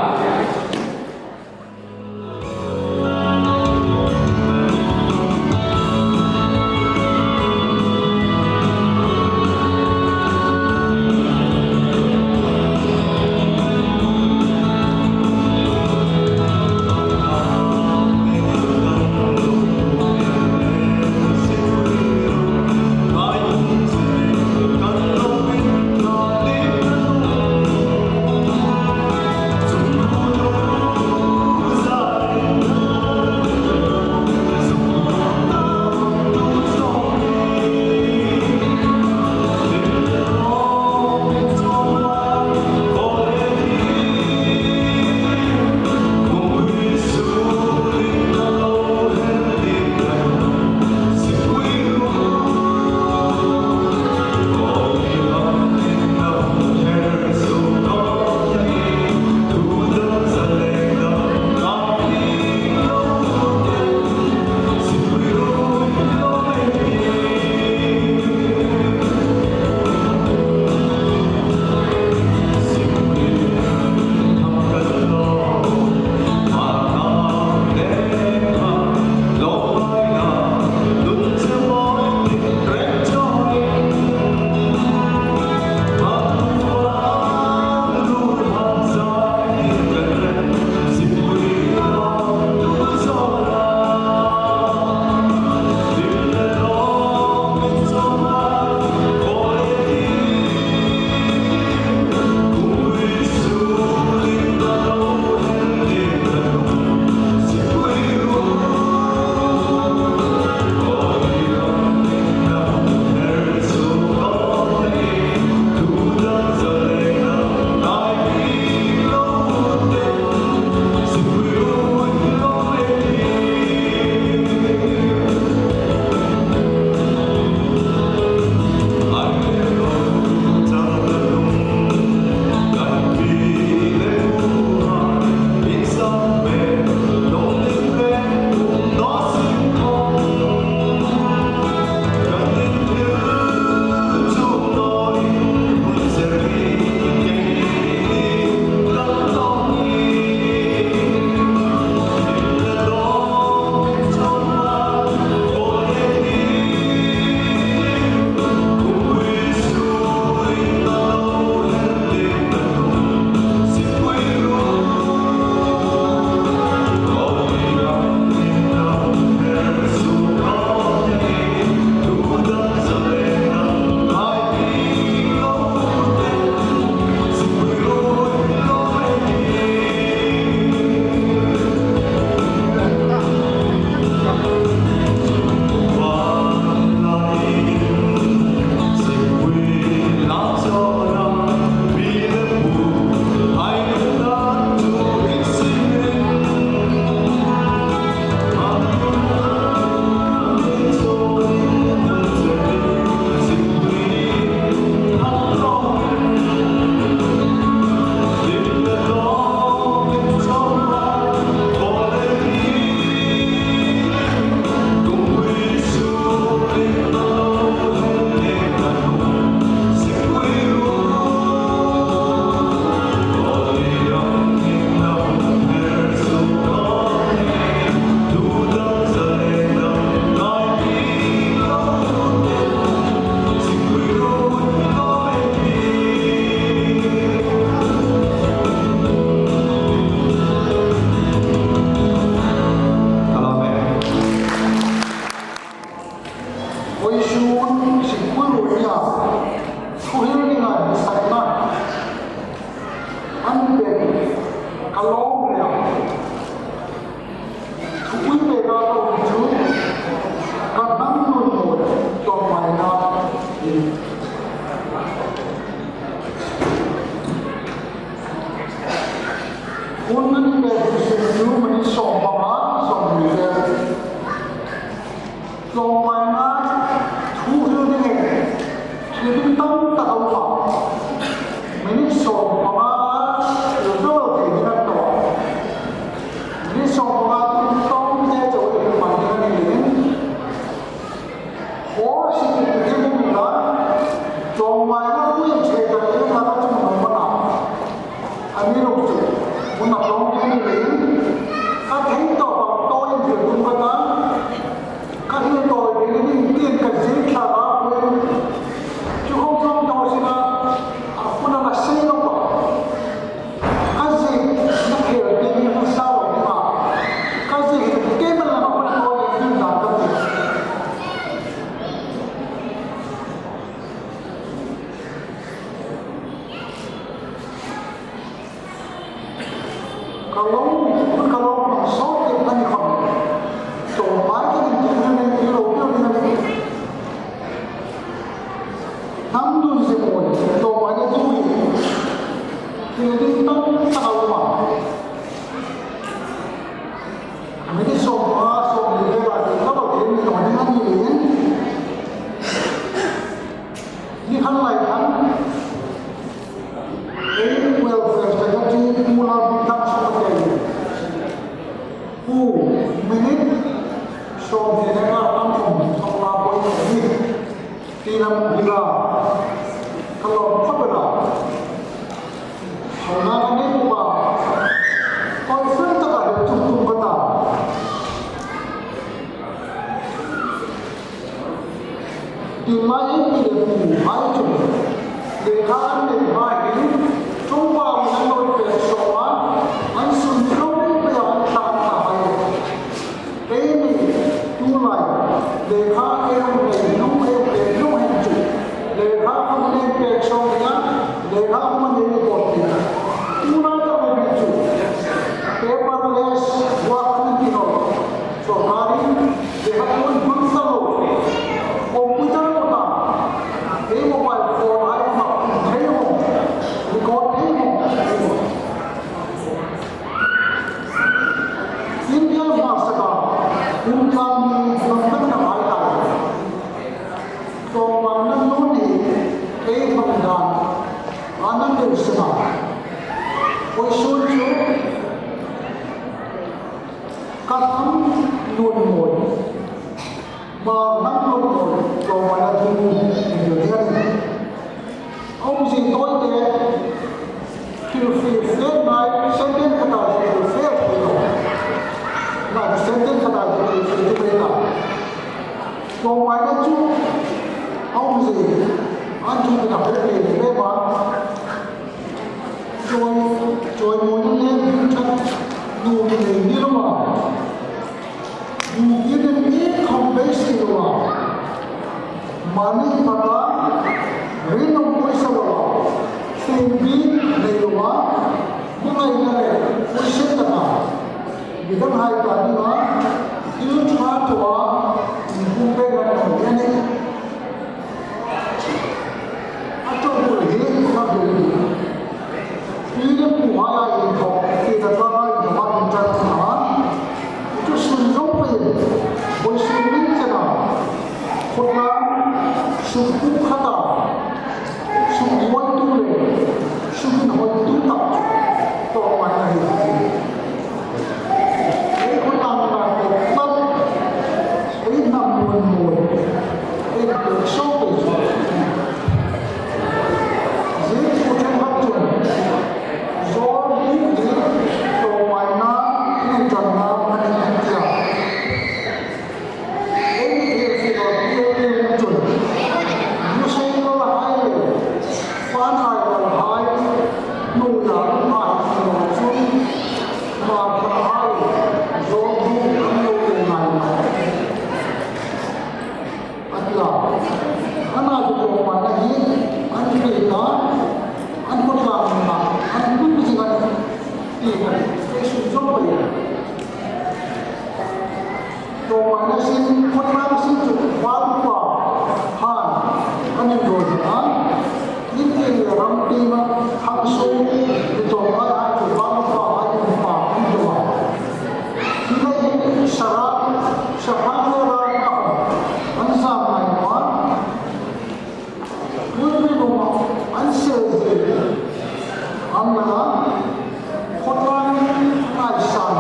Vawisun sikul ruol nia thuhril dinga inhrietna an pek ka lawm le a. Thupui peka ka um chu ka hnam nun mawi tlawmngaina hi. Hun an pek hun sung chu minute sawm panga, sawmhni vel. Tlawmngaina thuhril dingin thil ding tam tak a um a. Minute sawm panga, lo zo lo thei ding a ni naw. Minute sawm panga chu tum te chau ei hmang ding a ni leiin. Hawr si ti ti ding la, tlawmngaina ui che ta ding la ka tum lo mana. Amiruokchu, hun a tlawm ding a ni leiin, ka thei tawp a tawiin thil tum ka ta, ka thil tawi ding a ni tiin ka ziek thlak a, chu khom tlawm tawi sina, a hun a na sei lo a. Ka ziekna khel ding hi hmasa lo ding a, ka ziek hi keima lama hun a tawi ding dan ka ti. Ka lo, ka lo hmang sawt ding a ni khawm. Tlawmngai ka inti ding a ni, lo ding a ni. Hnam nun zing mawi, tlawmngaina thu hi. Thil ding tam tak a um a. Minute sawm panga, sawmhni vel a, ka lo thei ni naw ding a ni leiin. Ni khan lai khan. Ei welfare secretary Pu Lalbingthang Sawmate. Pu, minute sawmhni le nga tam khom thawk la poi ni. Ti lam hila. Ka lawm khawp el a. Hawlna ka nei bawk a. Koi fel taka hel tum tum ka ta. Tiin ei pi le puhai chun lekha an nei hai hin, ṭawngṭai an lo pek sawm a, an sun tlawm pei a, an thlak ta hai. Eini tulai lekha ei nei hnung, ei pek hnung hin chu lekha khom ei pek sawm a, lekha khom ei nei bawk a. Tulai ta lo bi chu paperless work an ti naw. Sawrkarin lekha ṭhuoi hmang sa lo, computer kawta, ei mobile phone hai hmang thei hawng, record thei hawng. India hmasa ka, kum tlang ni lam tak tak hai ta. Tlawmngaina nun hi ei hmang dan a na hmel seng a. Vawisun chu ka hnam nun mawi, Hmar hnam nun mawi, tlawmngaina thu hmang ding a nih. A umzie tawite, thil fiel fiel ngai, sentence khata thil fiel thei lo. Ngai sentence khata thil fiel thei lo. Tlawmngaina chu a umzie, an thu ka hre thei thei a. Chawi, chawi mawi le hming ṭhat, nuom nei ni lo a. Nuom ni nei ni khawm beisei lo a. Mani pata, rinum pawisa lo a. Sien bi nei lo a. Hmangaina le, pawisa taka. Mi danghai ta dinga, thil ṭha thawa, inhmu pek a ni a nih. A ṭawngṭai hi ka hmu. Pi le puhai a inthawk, pi le pa a inthawk a inṭan a. Chu sunzawm peiin, vawisun ning chena, khawtlang sukpuk khata, sukbuoitu le sukinhawitu tak tlawmngaina hi. Ei khawtlang lai tak, ei hnam nun mawi, ei pek sawt pei chu. Zing thu ṭhenkhat chun, zawl buk hi tlawmngaina inṭanna a nih an ti a. Ei mi thil fie lo, ei mi chun, Ana chu tlawmngaina hi an hriet a, an khawtlang a, an hmun zing a, ti kha ei sunzawm pei a. Tlawmngaina sin, khawtlang sin chu Lalpa han an indawn a. India ram tima hang so, mi tlawmngai hai chu Lalpa hai in pa an dawn a. Hi lai hi sara, sara le ra na hon an zam ngai naw a. Pulpit-a an sel zel an la, khawtlang ngai san.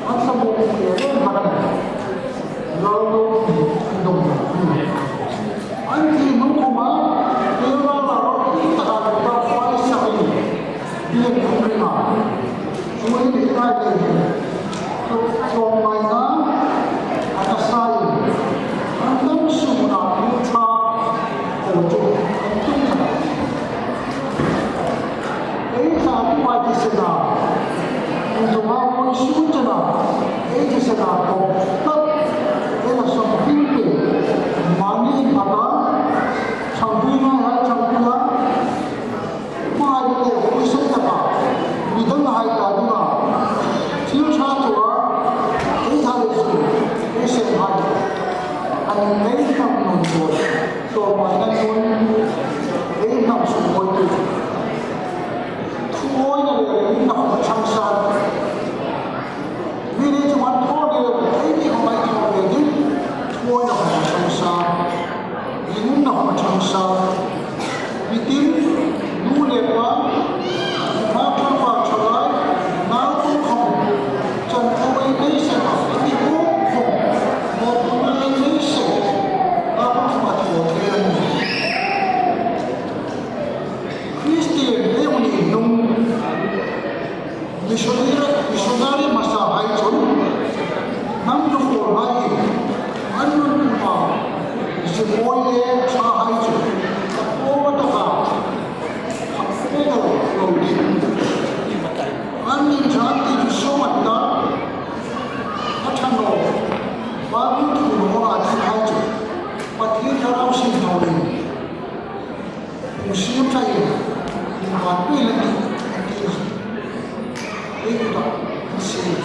An sa bo ke le ma kan. Lo lo an dong. An ti nu ko ma, ke la la ro ta ka ta fai sa ni. Biek khum ring a. Chuin hi ngai le. Tlawmngaina a na sa in. An dam sung na thil ṭha ko chu an tum ta. Ei ṭha tu ai ti se na. Ei ṭha ma ko su ta na. Ei ti se na ko. Tat. Ei la song ping ping. Mani in pata. Chang tui ngai hai chang tui a. Hmai le huisun taka, mi dang hai ta dinga, thil ṭha tua, ei tha le zu, ei sen hai, an ei hnam nun tua, tlawmngaina nun, ei hnam suk mawi tu. Thu awina le ringna khom chang sa. Mi ni chu man thaw le, ei ni khom ai thaw le ding, thu awina khom chang sa. Ringumna khom chang sa. Mitin, nu le pa, ma ṭha pa ṭhalai, ma tum khom, chan khom ei nei se, a ti khom khom, mo tum ei nei se, a khom khom a thaw thei an ni. Christian ei ni nung, Missionary, missionary hmasa hai chun, hnam nuhmei hai, an nun puma, zimoi le ṭha hai chu, a paw taka, a paw lo ding. An min ṭha ti chu sawm an ta, a ṭha naw, Bible thu naw a ti hai chu, Pathien Thlarau sin naw ding. Hung siem ṭha in, invan pui le ni, an ti. Ei kuta, an siem.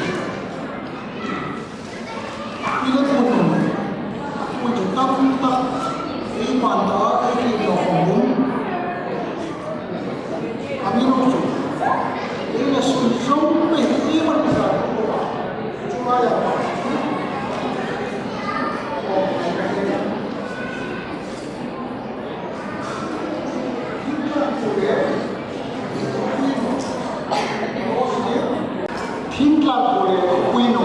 I le pun nun, pun chu tam tak, ei pan ta, ei ki lo hung hung. Amiruokchu, ei le sun zong pei, ei man ta. Chu lai a. Thingtlang ko le pui nu.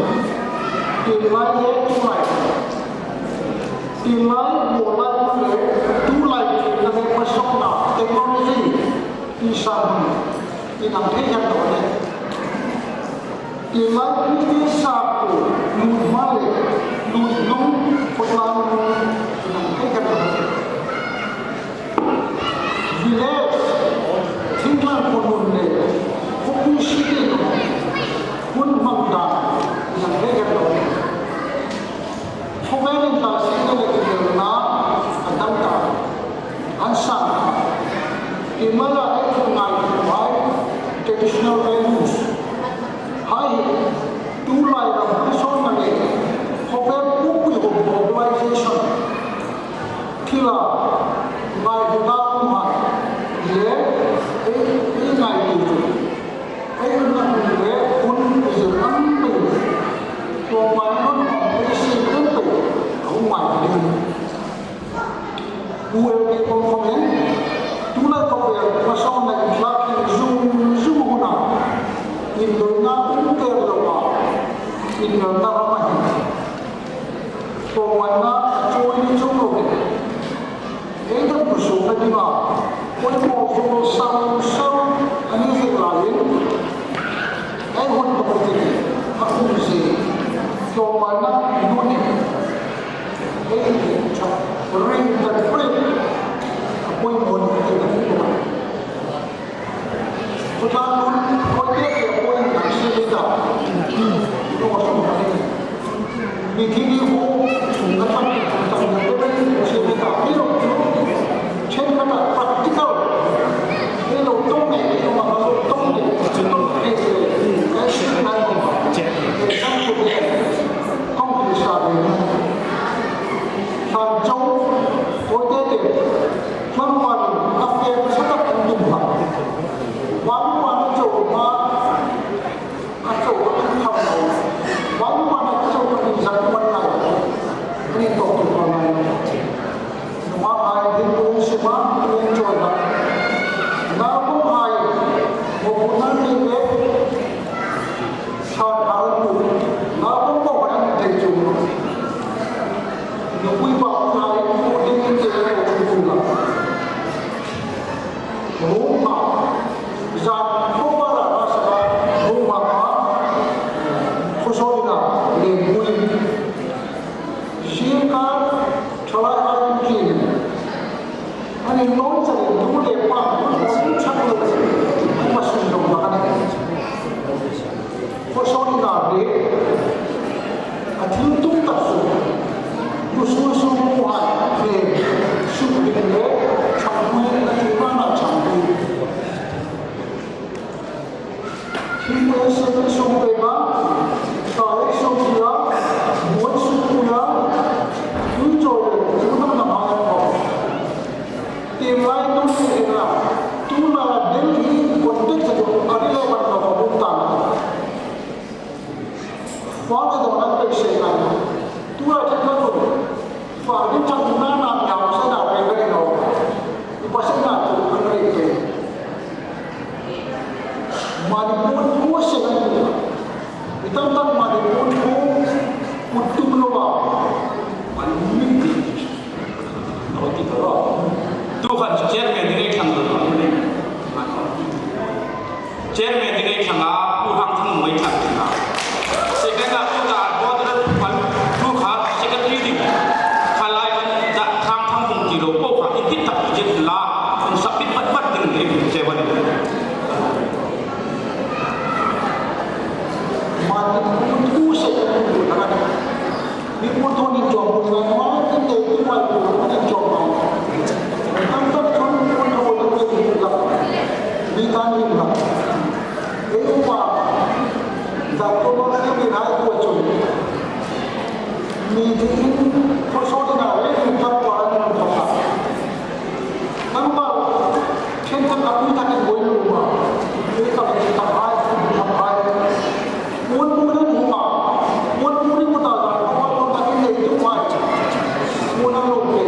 Tienlai le tulai. Tienlai, muolai le tulai, na le pasokna technology. Ti sa hun. Ti nang thei kan to le. Tienlai Christian sakhuo, lutma le, lutnung, khawtlang nung, inang thei kan lo. Village, thingtlang khuo nun le, khawpui city nung, hun hmang dan, inang thei kan lo. Khawvelin ta sina le inelna a dang ta, an sang ta. Keima la ei ṭhung ngai hai traditional values. Hai hi, tulai ram hrisawnna le khawvel pumpui hawm globalization. Thila ngai huna um hai le ei, ei ngai tu tu. Ei huna hun le hun ei zir ang pei. Tlawmngaina hun hmang ei siem ang pei. A hung ngai ding. U L K pawm khawmin, tulai khawvel hmasawnna inthlakin zung zung huna, indawina um tel lo a, inelna ram a hin. Tlawmngaina a chawi ni chuong lo ding. Ei dam hmu suokna dinga, poimaw vawng sam sam a ni zing laiin, ei hun tawk ding a um zie. Tlawmngaina nun hi ei inṭha, reinterpret a poimaw ni ti ka hmu a. Khawtlang nun, khawtlang nun, khawtlang nun, khawtlang nun. Mi thil ni hu, Tok tu pa ngai. Numa hai din pun sima pun choi na. Na pun hai. Mo pun na ni le. Sa thar tu. Na pun mo ba ni te chu. Nupui pa hai tu din ke ko chu la. Roma. Zan ko pa la na sa. Roma. Ko so na. Le pui. Zingkar thalai hai kin. Ani non sa le tu le pa, tu sa lo. An ma sun lo ma ani. Ko so ni na be. A thil tum ta su. Tu su su mu ha. Be. Su ni le. Chang mu na tu ma na chang mu. Thil ei seng ei sung pei ba, ta ei sung pui a, muoi sung pui a, tui chawi le, tui hmang na hmang a ni. Tieng lai nun ni la, tu la Delhi context a chu a ri lo kan lo ka bung ta. Far le dawna pei se kan. Tu a thil ka tu. Far le chang na na ya sa na pei ka ni lo. I pa sa na tu ka ni pei. Manipur thu se kan tu. I tam tam Manipur thu kut tum lo a. Manipur. Lo ti ta lo. Tu khan chairman ni ngai thang lo. Chairman ni ngai thang a, Pu Hang Thang ngai thang thang a. Second a, Pu ta, Pu ta, Pu kha, secretary ding. Kha lai an da Hang Thang Hung ti lo, Pu kha, in ti tak ti la, in submit pat pat ding ni, che wan. Manipur thu se kan tu na. Manipur thu ni chom, Manipur thu ni chom. Tam tam chom Manipur thu ni chom. Ni ta ni la. Ei upa, Doctor Martin ni hai ko chom. Mi di in, ko so di na, ei ni ta ko la ni ko sa. Number, ten tak a pui tak in boi lu ma. Ei ka boi tak hai, tak hai. Mun mun ni ma. Mun mun ni ma ta ta, ko ta ki nei tu mai. Mun lo ke.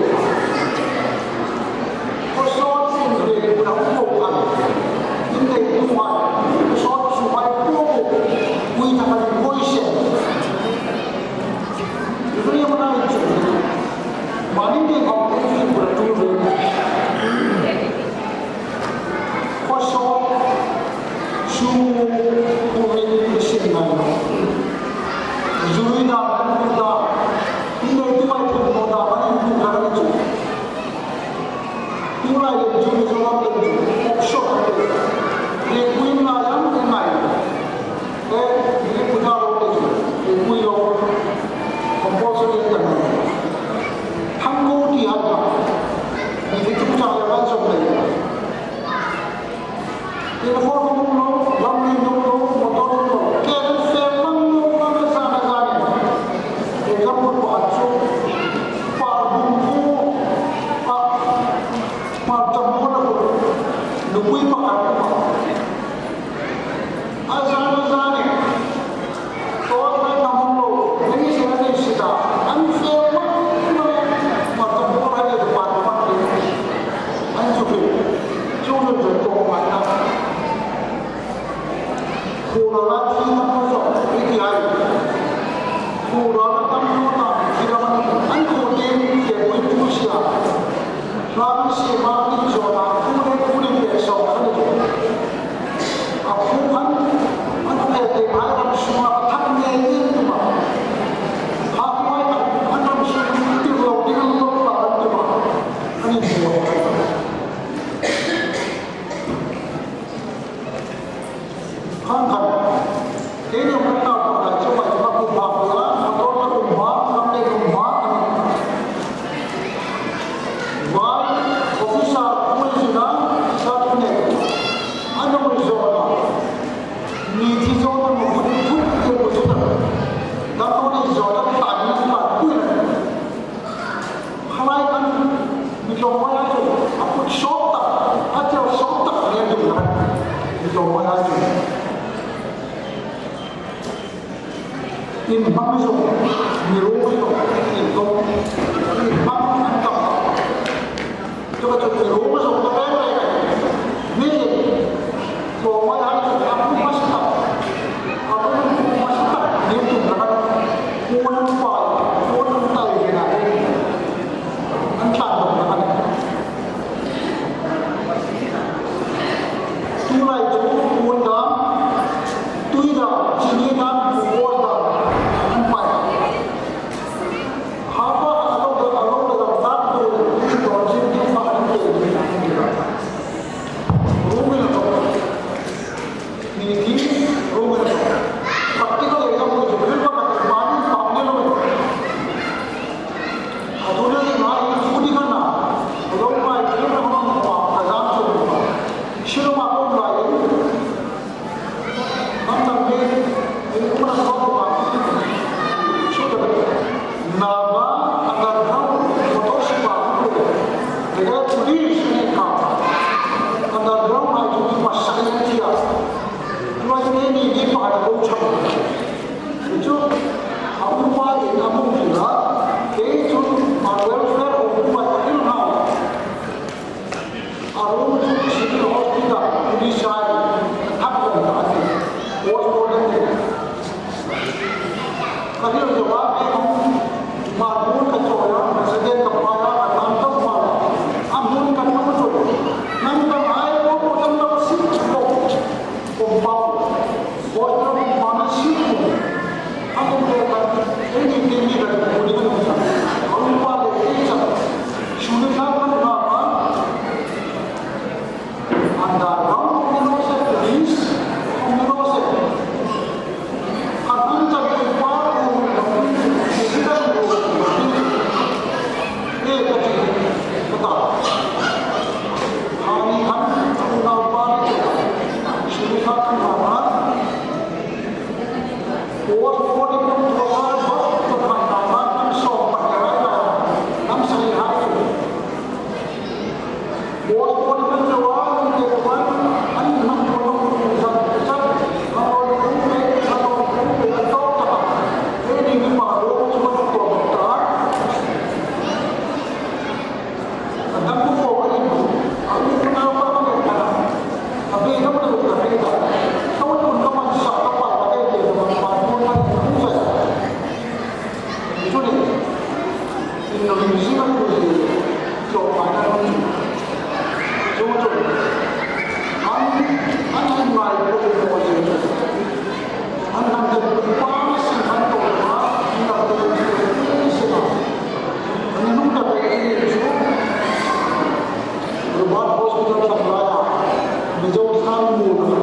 Ko so sin ke, ko na ko kan. Ki nei tu mai. Ko so su mai ko ko. Pui tak a ni boi se. Ri ma na chu. Mani te ko ke ki ko tu ve. Ko so su ko ve ni sin na. Zuri na ko da. Ni ne tu mai ko da mani tu ka ni chu. Tulai le chu ni zo la le chu. Option le. Le kuin na yang le ngai. Le ni ku ta lo le chu. Le kui lo. Compulsory ta na. Thang ko ti ha. Ni le chu cha ya ban zo le. Telephone nung lo, lam ni nung lo, motor nung lo. Ke fe mang lo, mang sa na sa ni. Example pakhat chu. Pa bung bu. Pa, pa jam ko na ko. Nupui pakhat ko. A sa na sa ni. Tawlngai na hmang lo, ni si a ni si ta, an fe ma ma, ma ta bawr hai le pa ma ni. An chu ke, chu chu chu ko ma na. Khura la thi na ma zo, i ti ai. Khura la tam no ta, thi na ma, an khu tin ke pui tu si a. Ram si ma ni zo na, khu le khu le ke so na ni. A khu an, an khu le ke ai ram suma thak nge ni tu ma. Ha khu ai an, an ram suma ni ti lo, ti lo la an tu ma. Ani zo. Khang khan. Keini hmuna pakhat chu mai chu ka kum hma pui a, motor ka kum hma, lam le kum hma a nih. Vai, officer, pui zina, sa tu ne. A nung ri zo na. Mi thi zo na, mo kut kut ke ko zo na. Na to ni zo na, ta ni ta pui na. Khalai kan mi tlawmngai chu a kut sawt tak, a chel sawt tak nen dum kan mi tlawmngai chu. In hmang zong mi ro zong in tlawm Ringring a tu zie, tlawmna a tu. Chu chu. An, an, an ngai pawh ni pawh zie chu. An hang te pui pa sin an tawk a, an hang te pui pa sin a. An hnung ta te ni chu. Robert Hospital thlang laia Mizo thlang mu na.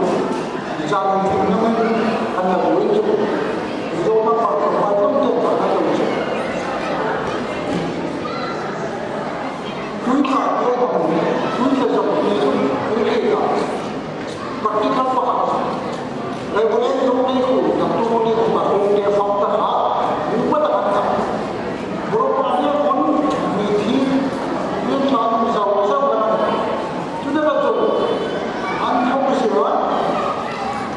Zan thim na min an la bui chu. Mizo na pa pa pa tlawm te pa na lo chu. Tui tla te hang, tui tla zong te chu, tui tla. Practical pakhat. Reverend Lung Nei Khu, Doctor Lung Nei Khu, Doctor Lung Nei Khu, ta kha, mu pa ta kha ta. Bro pa ne kon, mi thi, mi tla zau zau na. Chu ta ka chu, an thong si wa.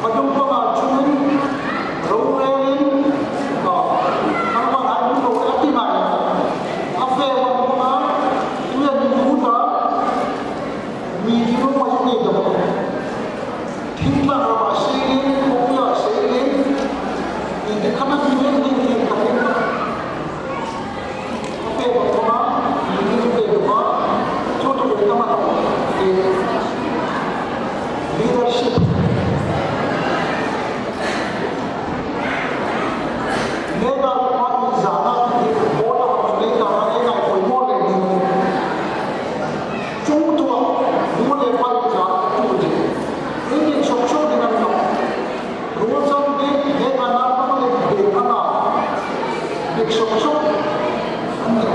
A dung panga chun, ro rengin, a, nangma hai hmu lo a ti mai. A fe wan panga, tuia ni hmu ta, mi ti lo ma ni dam. Thing tlang rama seiin, kopia seiin, in ti khana ti len ding ti ka ti. Leadership. Ruolzam bik, bik a na pang le bik a na. Bik sawk sawk an ni.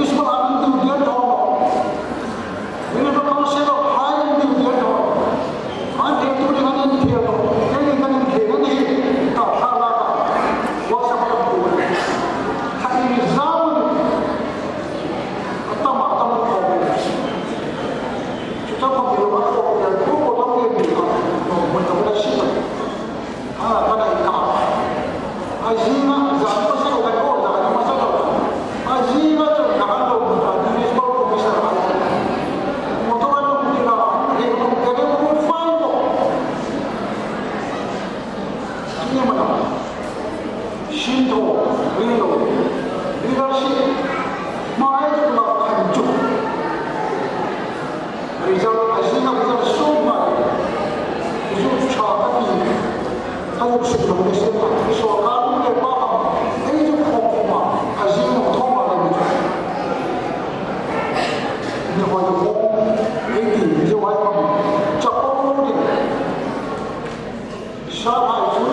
Municipal an duty an thaw naw. Municipal council hai an duty an thaw naw. An thei tu ding an inthei naw. Keini kan inthei a nih. Ka thla la ka. Wa sa ka tu. Kha i zam. A tam a tam ko. Chu ta ko mi lo ko. Ko ko lo ni. Ko ko lo ni. A, ka dai ka. A zinga, zan hmasa lo kan aw, zan hmasa lo kan. A zinga chu ka han lo, ka municipal commissioner a. Motor a lo ni la, he lo, he lo, he lo, fine lo. Ni ma na. Sinthaw, ri lo. Leadership. Ma ai chu la kan chu. Result, a zinga result suk mai. Result ṭha ka ti. Ka lung suk lo ni se ta. Sawrkar le pa am. Ei chu khawm khawm a. A zinga khawm a le ni. Ni hoi khawm. Ei ti, ni hoi khawm. Chapo ni. Sa hai chu.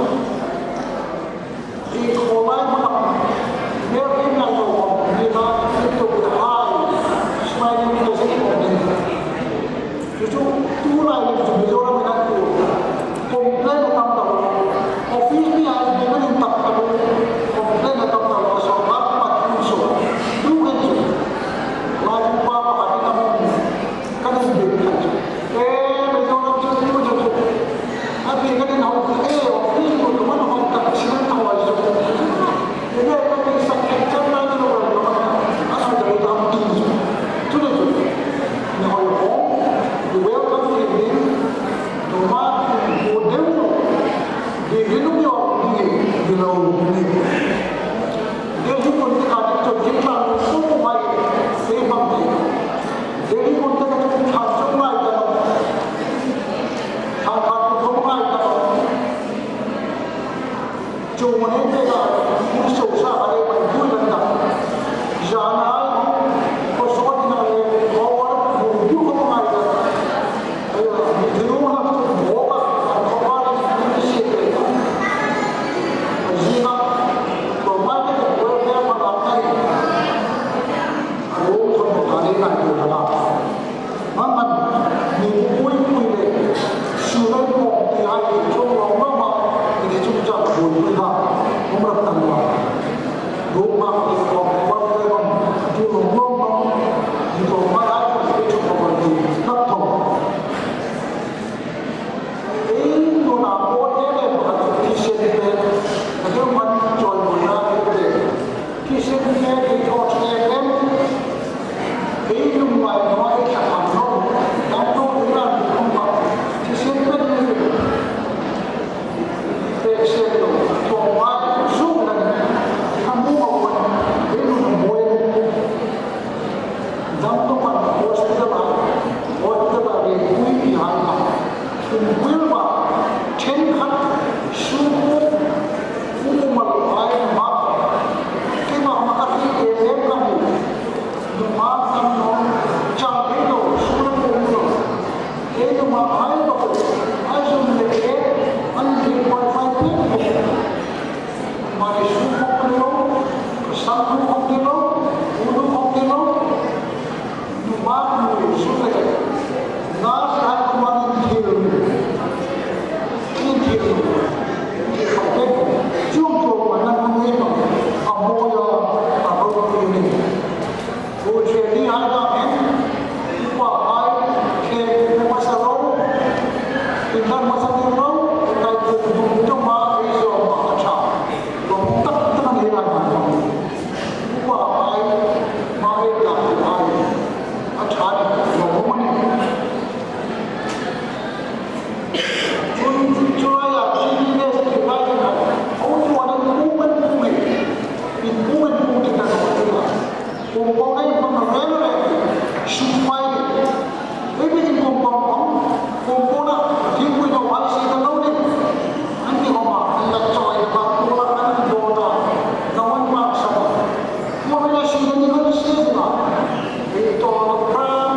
Ei khawlai hmuna, Mary Naino hmuna, Mary Naino hmuna, smiling face hmuna. Chu chu, tu lai ni chu Mizoram ni tu. Complain a tam ta lo. Office ni ai ni ni tak ta lo. Complain a tam ta lo. Sawrkar pa tu so. Tu kan chu. Lai pa pa ni ta mo. Kan inbik khan chu. E, Mizoram chu tu chu chu. A ti kan inhau, e, office tu tu man hong tak sinan thawai chu. E, e, kan insak khan chan na ni lo lo. A sa ta lo tam tu chu. Chu le chu. Ni hoi hong. You welcome to the meeting. No ma, ko deu lo. Di ri lu mi o, di, di lo, di. Delhi kon ti kha ti chon kin tlang lo, so ko mai, e bang ti. Delhi kon ti kha ti chon tlang so mai ta lo. Tlang kha ti so mai ta lo. Chu mo ne te ka, mo so sa ka le mai bul ban ta. Zan ai ho, ko so ti na le, ko wa, mo bul ko mai ta. Ei nuna po te le pakhat chu Christian te, a deu man chawi mawina ei te. Christian te ei thaw ṭhe em? Ei lungngai naw, ei thlakham naw, dam naw ei ran khawm kha. Christian te ni te se lo, ṭawngṭai zuk la ni. A mu a wan, ei nuna mawi. Dam ṭawngṭai hospital-a, hospital-a rengpui ti hai kha. Thungpui ba, ṭhenkhat, sukuk, umal ai ma. Keima ma ka ti em em ka hmu. Numa kan naw, chang ei lo, sukuk lo. Ei numa ai ba ko, ai zum le e, an ti wifi te. Mani su khawm ti lo, sang nu khawm ti lo, u nu khawm ti lo. Numa nu su le. Nurse hai khawm an thil. An thil. An thil khawm te. Chuong chuong man an hung ei tawk. A mawi a, a ro ti ni. Pu Ṭheni hai ta hin, upa hai, thlen hmasa ro, inlan hmasa ding ro, kai kum dum dum a, ei zawm a ka ṭha. Lawm tak tak a ni lai hmasa. Upa hai, ma ei ta hai, a ṭha ni, lawm a ni. Chun, chu laia, G D S ti lai ding a, a u chuan in pu man pu mai, in pu man pu ding a, a u chuan. Compound-a inhmang reng reng, suk fai ni. Ei bikin compound hmang, compound-a thingpui lo ai si ta lo ni. An ti hawm a, an la chawi ba, tu la an dawt a, no one marks a. Mo la si ni kan si a. Ei tawp ram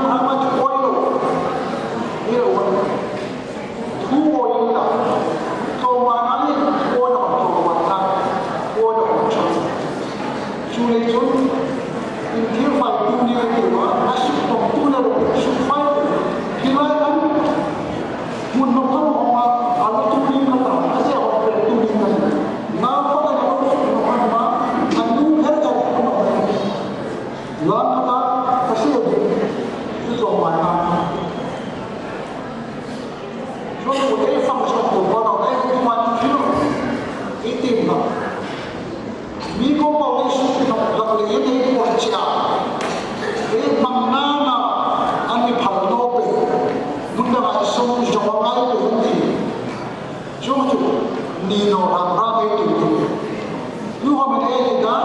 Chuong chu ei function tu ba lo, ei tu man thil ei tiem nawh. Mi compound ei suk nawk hlak leiin ei puon chie a. Ei hmang nana an mi phal naw pei. Hmun danga ei suk zo ngai pei an ti. Chuong chu ni naw ram ram ei tum tum. Tukhawmin ei ni dan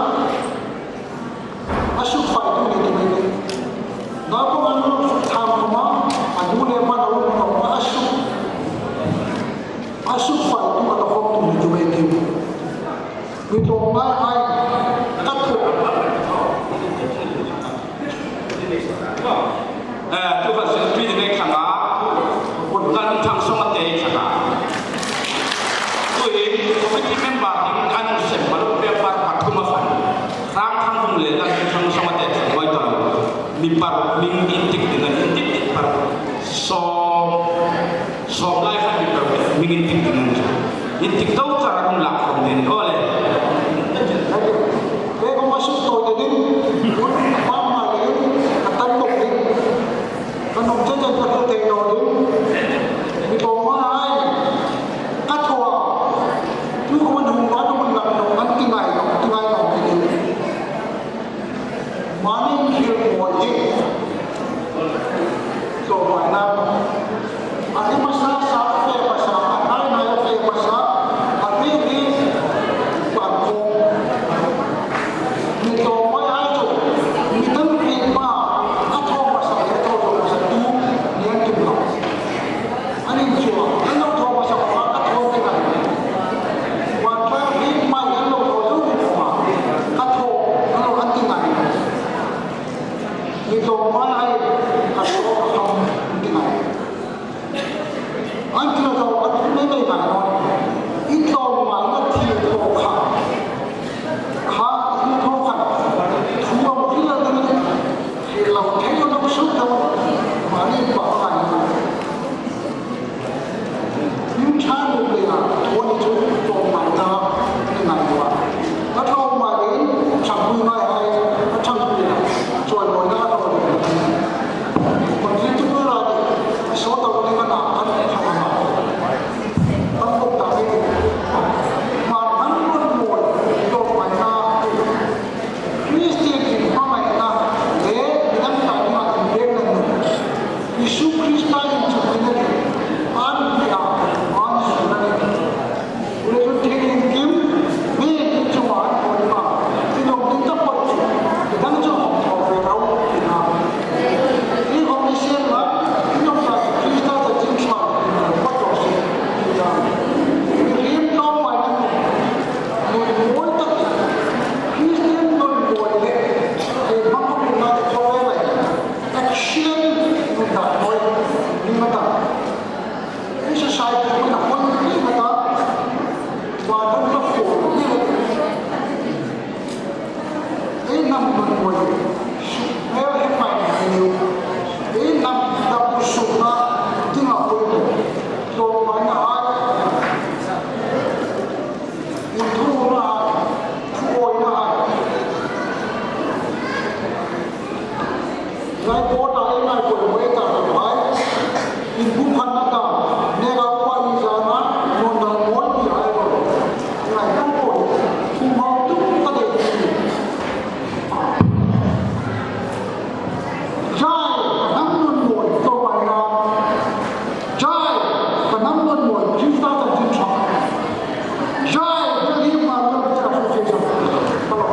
a suk fai tu ni tum ei ni. Naupang an lo suk tham khawma, a nu le pa lo lo a suk, a suk fai tu a lo khawm tu ni tum ei ni. Mi tlawmngai hai ka thaw. Eh, tu khan silpi ding ei thlang a, Lalhmingthang Sawngate ei thlang a. Tuhin committee member ding an sem mal member pathum a khan. Rangthang Bung le Lalhmingthang Sawngate thlang ngoi ta. Mi paruk hming intik ding an intik ding paruk. Sawm, sawm lai khan mi paruk hming intik ding an. Intik deu char an lak khawm ding aw le. Ei kawng a suk tawi ta ding, hun a pam ma ding, a tam bawk ding. Ka nuom chen chen ka hril thei naw ding. Mi tlawmngai hai, ka thaw a. Tukhawmin hung ba, hung lam naw, an ti ngai naw, ti ngai naw, ti ding. Mani thil mawi hi tlawmngaina. A hri hmasa sa, a fe hmasa, a hnai hnai a fe hmasa, a hri hri pan khawm. Mi tlawmngai hai chu, mi dang hri hma, a thaw hmasa, a thaw zo hmasa tu, ni an tum lo. An inchuong, an lo thaw hmasa khawma ka thaw ti ngai. Vantlai hri hma an lo thaw zo khawma ka thaw, an lo an ti ngai. Mi tlawmngai hai ka thaw ka thaw an ti ngai. An ti lo thaw an ti ngai ngai ngai naw. I tlawmngaina thil thaw kha. Kha thil thaw kha. Thu am thil a ding. Thil lo thei lo suk lo. Mani pa ngai. Hming ṭhan lem leiin, thaw ni chu tlawmngaina ni ngai naw a. Ka tlawmngai leiin, ṭhangpui ngai hai, ka ṭhangpui a, chawimawina ka thaw leiin. Kon thil chu pui ra ni, sawt lo ni ka na, kan ṭhang a. Kan bawk ta ni. Hmar hnam nun mawi, tlawmngaina. Kristien inhmangaina le midang ta dinga inbiekna nun. Isu Krista inchukna le an bia an sukna le. Ule chun thil inkim mi inchunga an pawi ma. Inawm ding taphawt chu midang chu hawng thaw ve ro tina. Inawm ni sien la, inawm ta chu Krista ta chin chhuak in lo pa tawk si tina. Mihriem tlawmngaina nun. Nun mawi tak, Kristien nun mawi le, hei hmang khawpui ngai te thaw ve ngai. Action nun dan mawi, ni ma ta. Ei society-a hun a hun ni ma ta. Wa dun ka ko ni. Ei hnam nun mawi. Ei hei mai ni. Ei hnam ta pu su na. Ti ma ko. Tlawmngaina hai. Inthuruolna hai, thuawina hai. Ngai po ta ei ngai po ei ta ko hai. Inpumkhatna ta, neka upa inzana, nun dal mawi ti hai ko. Ngai po po, pum hau tum ka dei. Jai, ka hnam nun mawi, tlawmngaina. Jai, ka hnam nun mawi, Krista chanchin ṭha. Jai, Delhi Martyr Association. Hello.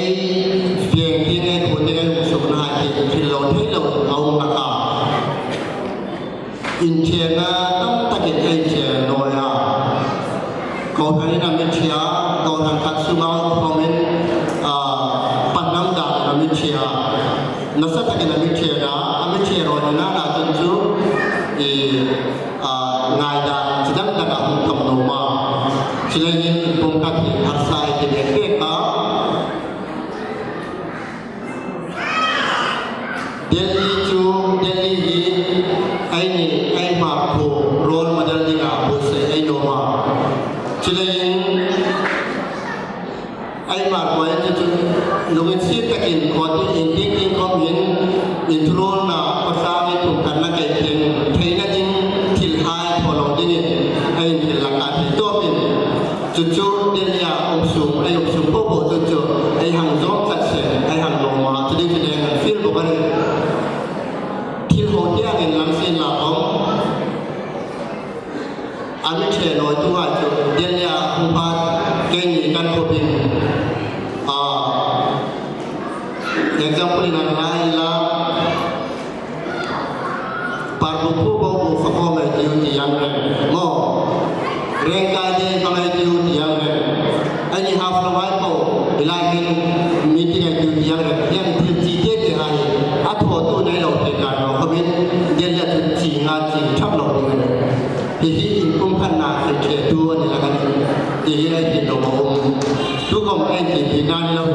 Ei fieng tieng, ei khuo tieng, ei hung sukna hai hi hril lo thei lo a um hlak a. Inṭhiena tam takin ei ṭhiena naw a. Kohranin a mi ṭhe a, kohran khat sunga khawmin, a, pahnam dan a mi ṭhe a. Nasa takin a mi ṭhe a, a mi ṭhe rawi nina chun chu, i, a, ngaidan chi dang dang a hung tam nuom a. Chuleiin pum khat hi harsa ei ti bek bek a. Delhi chu, Delhi hi eini, ei Hmar khuo role model dinga buotsai ei nuom a. Chuleiin ei Hmar khuo ei chu chu lunginsiet takin khuo ti in ding ding khawm hin inthuruolna khawsangin ṭum karna kei teng theina ding thilhai thaw lo dingin ei inhril hlak a, thei tawpin. Chu chu Delhi-a um sung, ei um sung po po chu chu ei hang zawm tlat seng, ei hang lawm a, chu ding chu ei hang fiel bawk a nih. Thil ho tieng hin lam sien la khawm, a mi ṭhe nawituhai chu Delhi-a hung pha keini kan khawpin, a, example-in an la inla, Parbuk khuo bo bu fa ko mai tiu ti ang reng. Maw. Rengkai dei ka mai tiu ti ang reng. Eini Haflonghai po, hi lai hin meeting ei tiu ti ang reng. Hieng thil chi te te hai. A thawtu nei lo thei kar naw khawmin, Delhi-a chu chi nga chi thap lo ding a nih. Hi hi inkum khatna thil ṭhetu a ni hlak a nih. Ti hi ei ti lo um. Tu khawm ei ti ti ngai lo.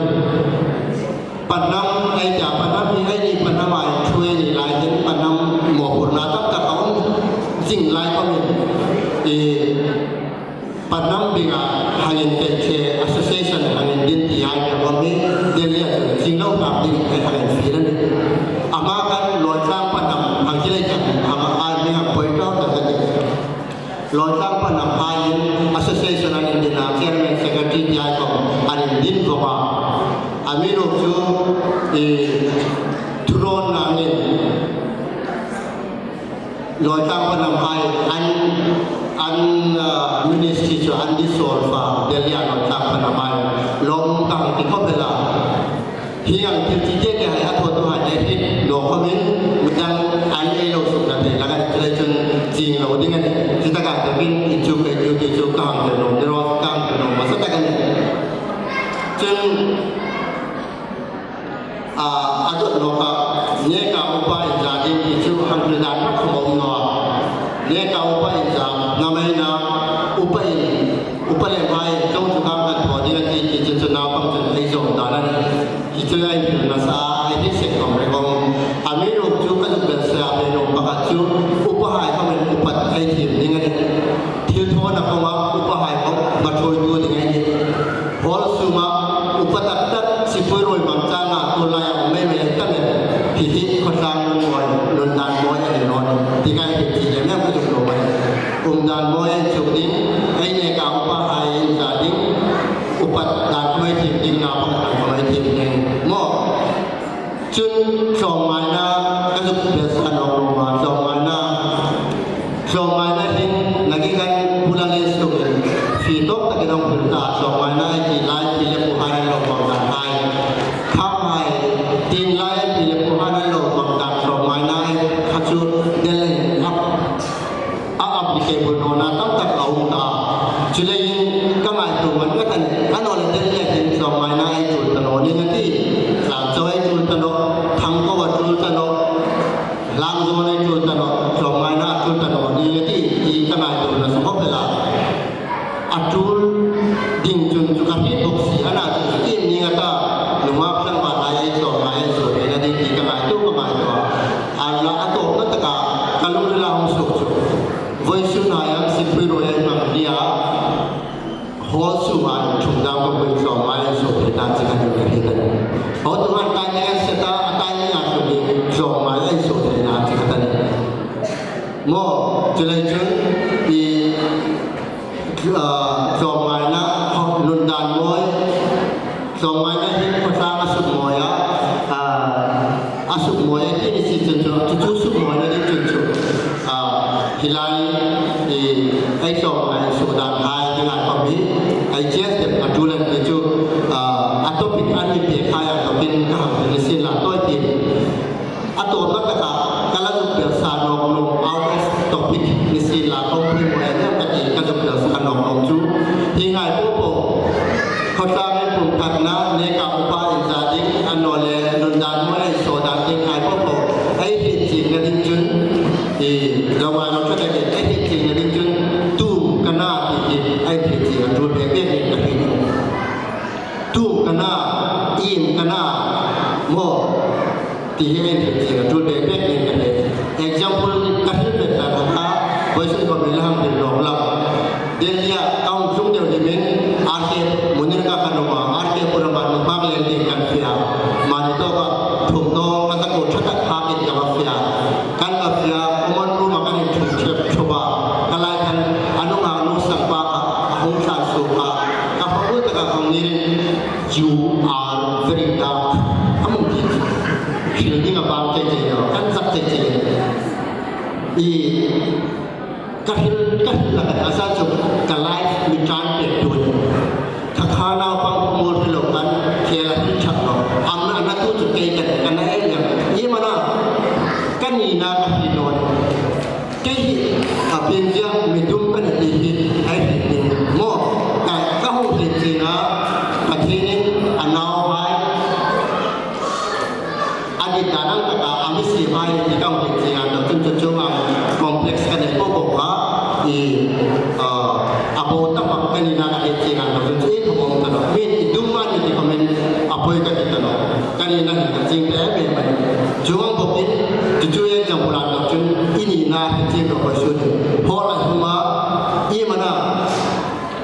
Pahnam ei tia, pahnam hi eini pahnam ei ṭhuoi ni lai hin pahnam mawphurna tam tak a um zing lai khawmin, i, pahnam binga hang inpek che association hang indin ti ei bek khawm hi Delhi-a chu zing lo tak ding ei hang infiel a nih. Ama khan Lawitlang pahnam hang ti lei khan ama ei mi hang point out tak a nih. Lawitlang pahnamhaiin association an indin a, chairman, secretary ti ei khawm an indin vawng a. Amiruokchu, i, thuruolna angin Lawitlang pahnamhai an, an, ah, ministry chu an dissolve a, Delhi-a Lawitlang pahnamhai lawm ka hang ti khawp el a. Hi ang thil chi te te hai a thawtuhai le hriet naw khawmin, midang an ei lo sukna thei hlak a nih, chuleiin chun chieng lo ding a nih. Chu taka takin inchuk ei duty chu ka hang hril nuom, ni raw, ka hang hril nuom hmasa tak a nih. Chun, a, a dawt nawk a, neka upa inza ding ti chu hang hril dan rak khawm a um naw a. Neka upa inza, ngam ei na, upa in, upa le hmai, chawng chu khang kan thaw ding a ti, ti chu chu naupang chun ei zawm dan a nih. Hi chu ei hrilna sa, ei hriet sek khawm reng khawm. Amiruokchu ka zuk bel sa a, amiruokchu pakhat chu, upahai khawmin upat ei thiem ding a nih. Thilthawna kawnga upahai khawm hmaṭhuoitu ding ei nih. Hall sunga upa tak tak, sipui ruoi mangchanga tu laia um mei mei ei tam el. Hi hi khawtlang nun mawi, nun dan mawi a ni naw nih. Ti ka hei ti lem lem ka zuk lo mai. Um dan mawi ei chuk ding, ei neka upahai inza ding, upat dan khawm ei thiem ding, naupang dan khawm ei thiem ding. Maw. Chun tlawmngaina ka zuk bel sa nawk nuom a, tlawmngaina. Tlawmngaina hin naki kan bula le sungin fie tawk takin hung hril ta, tlawmngaina ei ti lai pi le puhai an lo hmang dan hai. Khanghai, tieng lai pi le puhai an lo hmang dan tlawmngaina ei kha chu Delhi-a a applicable nawna tam tak a um ta. Chuleiin ka ngaituo man ka ta nih, a naw leh Delhi-a hin tlawmngaina ei tul ta naw ning a tih. Tlangchau ei tul ta nawh, Thangkou a tul ta nawh, Hlangzawn ei tul ta nawh, tlawmngaina a tul ta naw ning a tih, ti ka ngaituo nasa khawp el a. A tul ding chun chu ka hriet bawk si, a na chu chu iem ning a ta, nunghak tlangval hai ei tlawmngai ei suol theina ding ti ka ngaituo, ka ngaituo a. A la a tawpna taka ka lungrila hung suok chu, vawisun hai ang sipui ruoi ei hmang nia, hall sunga inṭhung dam ka pui tlawmngai ei suol thei ta chi kha ding ka hriet a nih. Aw, tu han timing an set a, a timing a tlung hi tlawmngai ei suol theina chi kha ta nih. Maw, chuleiin chun i, ah, tlawmngaina, nun dan mawi, tlawmngaina hi khawtlang a suk mawi a, ah, a suk mawi a ti ni si chun chu, chu chu suk mawina ding chun chu, ah, hi lai, i, ei tlawmngai suk dan hai, hi lai khawm hi, ei chest dep a tul an ti chu, ah, a topic an mi pek Tin ka hang ni sin la toi tin. A tawpna taka ka la zuk belsa nawk nuom, out of topic ni sin la, kawngpui mawi em em ka ti ka zuk belsa nawk nuom chu. Hi ngai po po. Khawtlangin pumkhatna, neka upa inza ding, a naw le nun dan mawi ei saw dan ding ngai po po. Ei hriet chiengna ding chun, i, lo ngai lo ṭha tak, ei hriet chiengna ding chun, tum ka na ti hi, ei hriet chieng a tul bek bek hi ka hriet. Tum ka na, im ka na, maw, ti hi ei hriet chieng a tul bek bek ni ka hriet. Example ka hril pek ta ka, voisun ka mi la hang hril nawk lam. Delhi-a ka hung tlung deu hlimin, R K Munirka ka nuom a, R K Purama nunghak leng ding kan fie a. Mani tawka thum naw ka zako ṭha tak hakin ka va fie a. Kan va fie a, common room-a kan inṭhung ṭhep ṭhup a. Ka lai khan a nunghak nu sangpa kha a hung tlan suok a. Ka hmu taka hang nirin, "You are very dark." A hung ti. Hril ding a bang che che lo, kan zak che che. I, ka hril, ka hril la ka sa chu ka life mi tan pek tu. Ka kha naupang khawmuol hril lo kan khel a hril chak lo. Am na, na tu chu kei ka, ka na ei liam. I mana, ka nina ka hril lo. Kei hi a pieng zia mi dum ka ni ti hi ei hriet ding. Maw, ka, ka hung hriet chieng a, Pathienin a nauhai a dit dan ang taka a mi siemhai ti ka hung hriet chieng a, chun chu chu a complex ka nei po po a, i, a, a bo ta mak ka nina ka hriet chieng a, chun chu i ka bawm ta lo. Mi i dum a ni ti comment a poi ka ti ta lo. Ka nina hi ka chieng ta em em a. Chuong bawkin, chu chu example a chun, i nina hi chieng ka poi su ni. Hall-a hung a, i mana,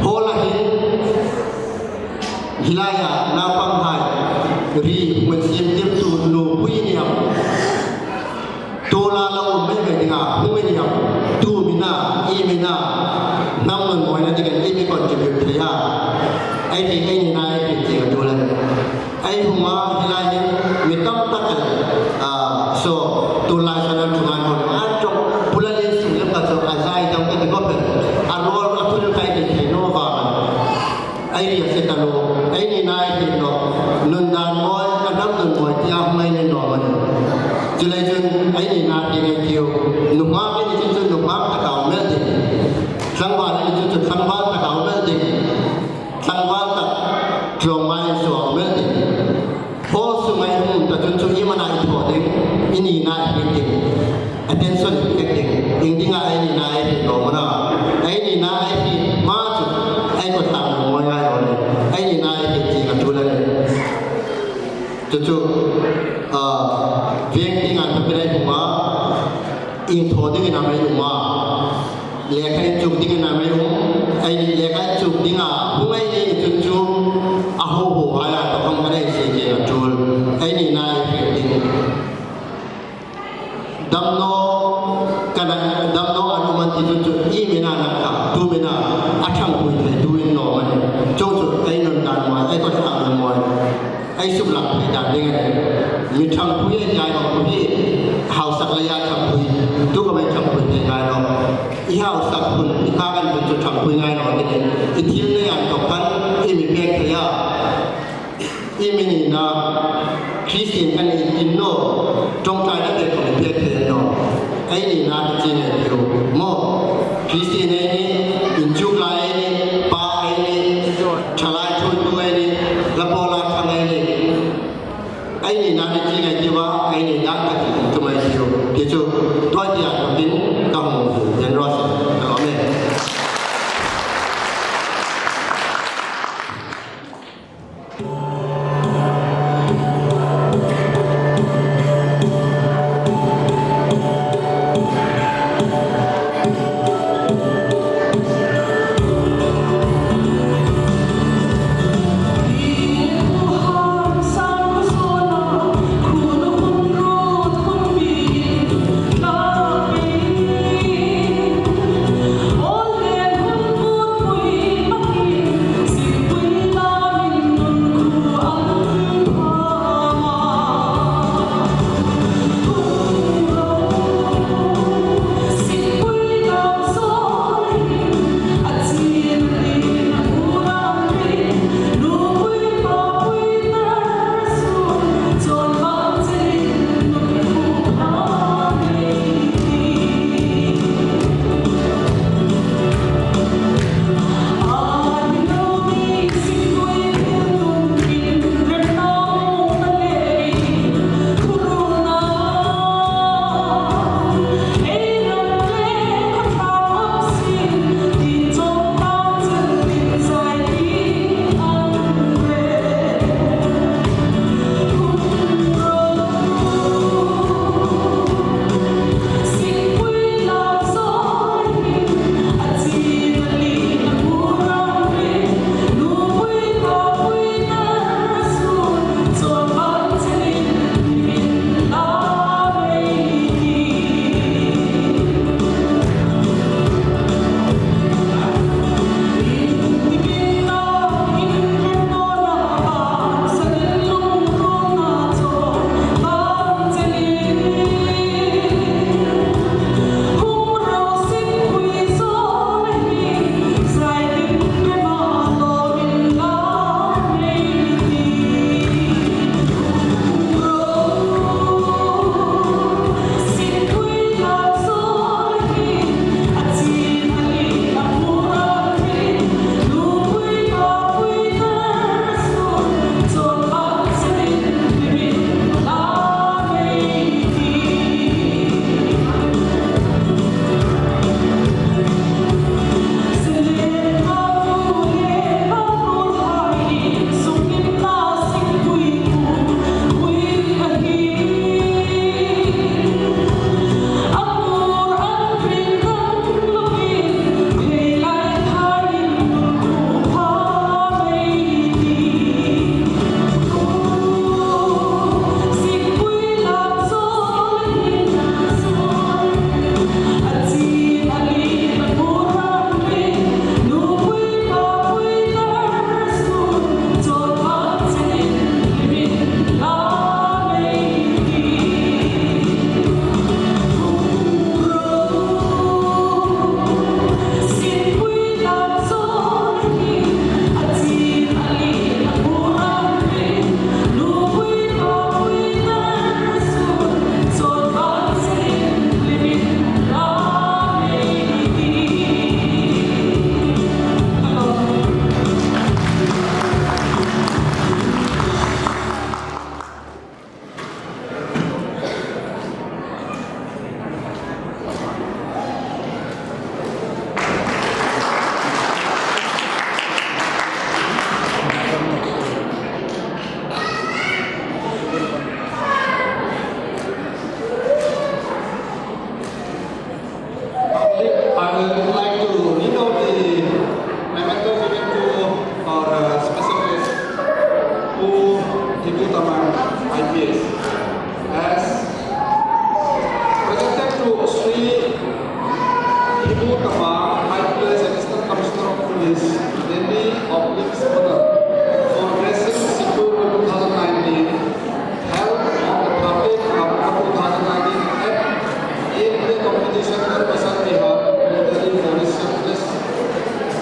hall-a hin, hi laia naupanghai, ri hmun siem tirtu nupui ni am. Tuola lo um mei mei dinga, hung mei ni am. Tu mi na, i mi na, hnam nun mawina dingin i mi contribute thei a. Ei ti, ei nina ei ti ti a tu la. Ei hung a, hi lai hin, mi tam tak a, a, so, tu lai sa nan thungai hon, a ṭawk, pula lien sung lem ka ṭawk, a zai dam ka ti ko pen, a rol, a thil kai ti thei naw va. Ei ri a se ta lo, ei nina ei ti lo, nun dan mawi, a hnam nun mawi, ti a hung ei ni naw ma ni. Chu lai chun, ei nina ti ngei tiu, nunghak ei ni chun chun nunghak taka um el ding. Tlangval ei ni chun chun tlangval taka um el ding. Tlangval tak tlawmngai suok mel ding. Hall sunga i hung ta chun chu i mana i thaw ding, i nina i hriet ding. Attention i pek ding. Ieng dinga ei nina ei hriet lo mana. Ei nina ei hriet hma chu ei kawtlang lo mawi ngai lo ni. Ei nina ei hriet chieng a tul a ni. Chu chu, ah, veng tieng an pek ei hung a. Ieng thaw dingin am ei um a. Lekha inchuk dingin am ei um, ei lekha inchuk dinga hung ei ni chun chu a ho ho hai a, to khom kan ei si ke a tul. Ei nina ei hriet ding. Damnaw ka na, damnaw an um an ti chun chu i mi na na ka, tu mi na a ṭhangpui thei tu in naw ma ni. Chu chu ei nun dan mawi, ei kawtlang nun mawi. Ei suklang thei dan ding a nih. Mi ṭhangpui ei ngai naw hi, hausak leia ṭhangpui, tu khom ei ṭhangpui thei ngai naw. I hausak hun, i kha kan hun chu ṭhangpui ngai naw ti ni. I thil nei an tawk khan, i mi pek thei a. I mi nina, Christian kan ni tin naw, ṭawngṭaina pek khom i pek thei naw. Ei nina ti chi ngei tiu. Maw, Christian ei ni, inchuk lai ei ni, pa ei ni, ṭhalai ṭhuoitu ei ni, la pawla ṭhang ei ni. Ei nina ni ti ngei tiu a, ei nina ka ti tum ei tiu. Ti chu, tua tia ka tin ka hung, yen ro se, ka lo me. I P S. As presented to Shri Hibu Tapa, I P S, Assistant Commissioner of Police, Delhi, of Police Order for Dressing Sipur two thousand nineteen, held on the thirtieth November two thousand nineteen at A P A Community Center, Vasant Vihar, New Delhi, for his selfless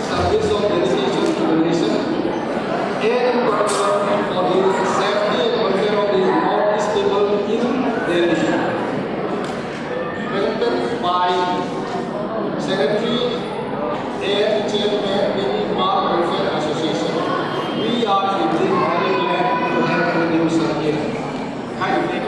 service of dedication to the nation and in particular for the safety and welfare of the Northeast people in Delhi. Presented by Secretary and Chairman, Delhi Mar Welfare Association. We are indeed very glad to have you, sir, here. Thank you.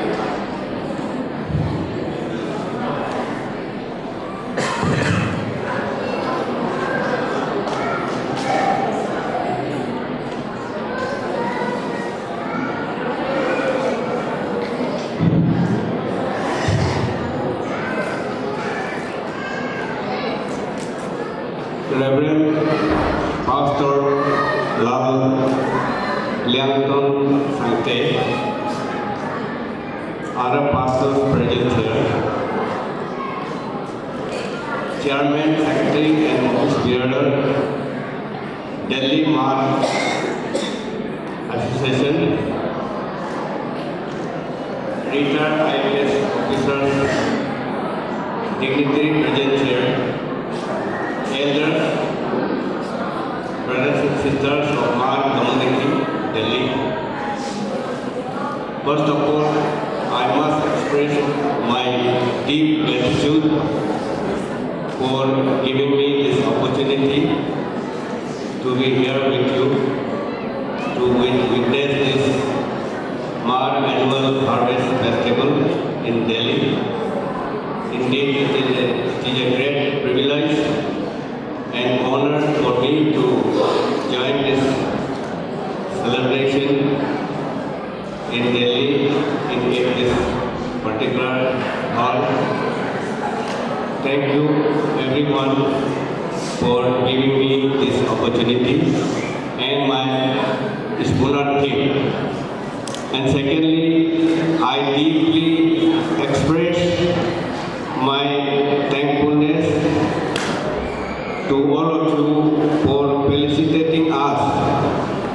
Reverend Pastor Lal Liangton Sangte, other pastors present here, Chairman, Secretary and Office Bearer, Delhi Mar Association, retired I P S officers, dignitary present here, elders, brothers and sisters of Mar community, Delhi. First of all, I must express my deep gratitude for giving me this opportunity to be here with you to wit- witness this Mar Annual Harvest Festival in Delhi. Indeed, it is a, it is a great privilege and honor for me to join this celebration in Delhi in this particular hall. Thank you everyone for giving me this opportunity and my Spooner team. And secondly, I deeply express my thankfulness to all of you for felicitating us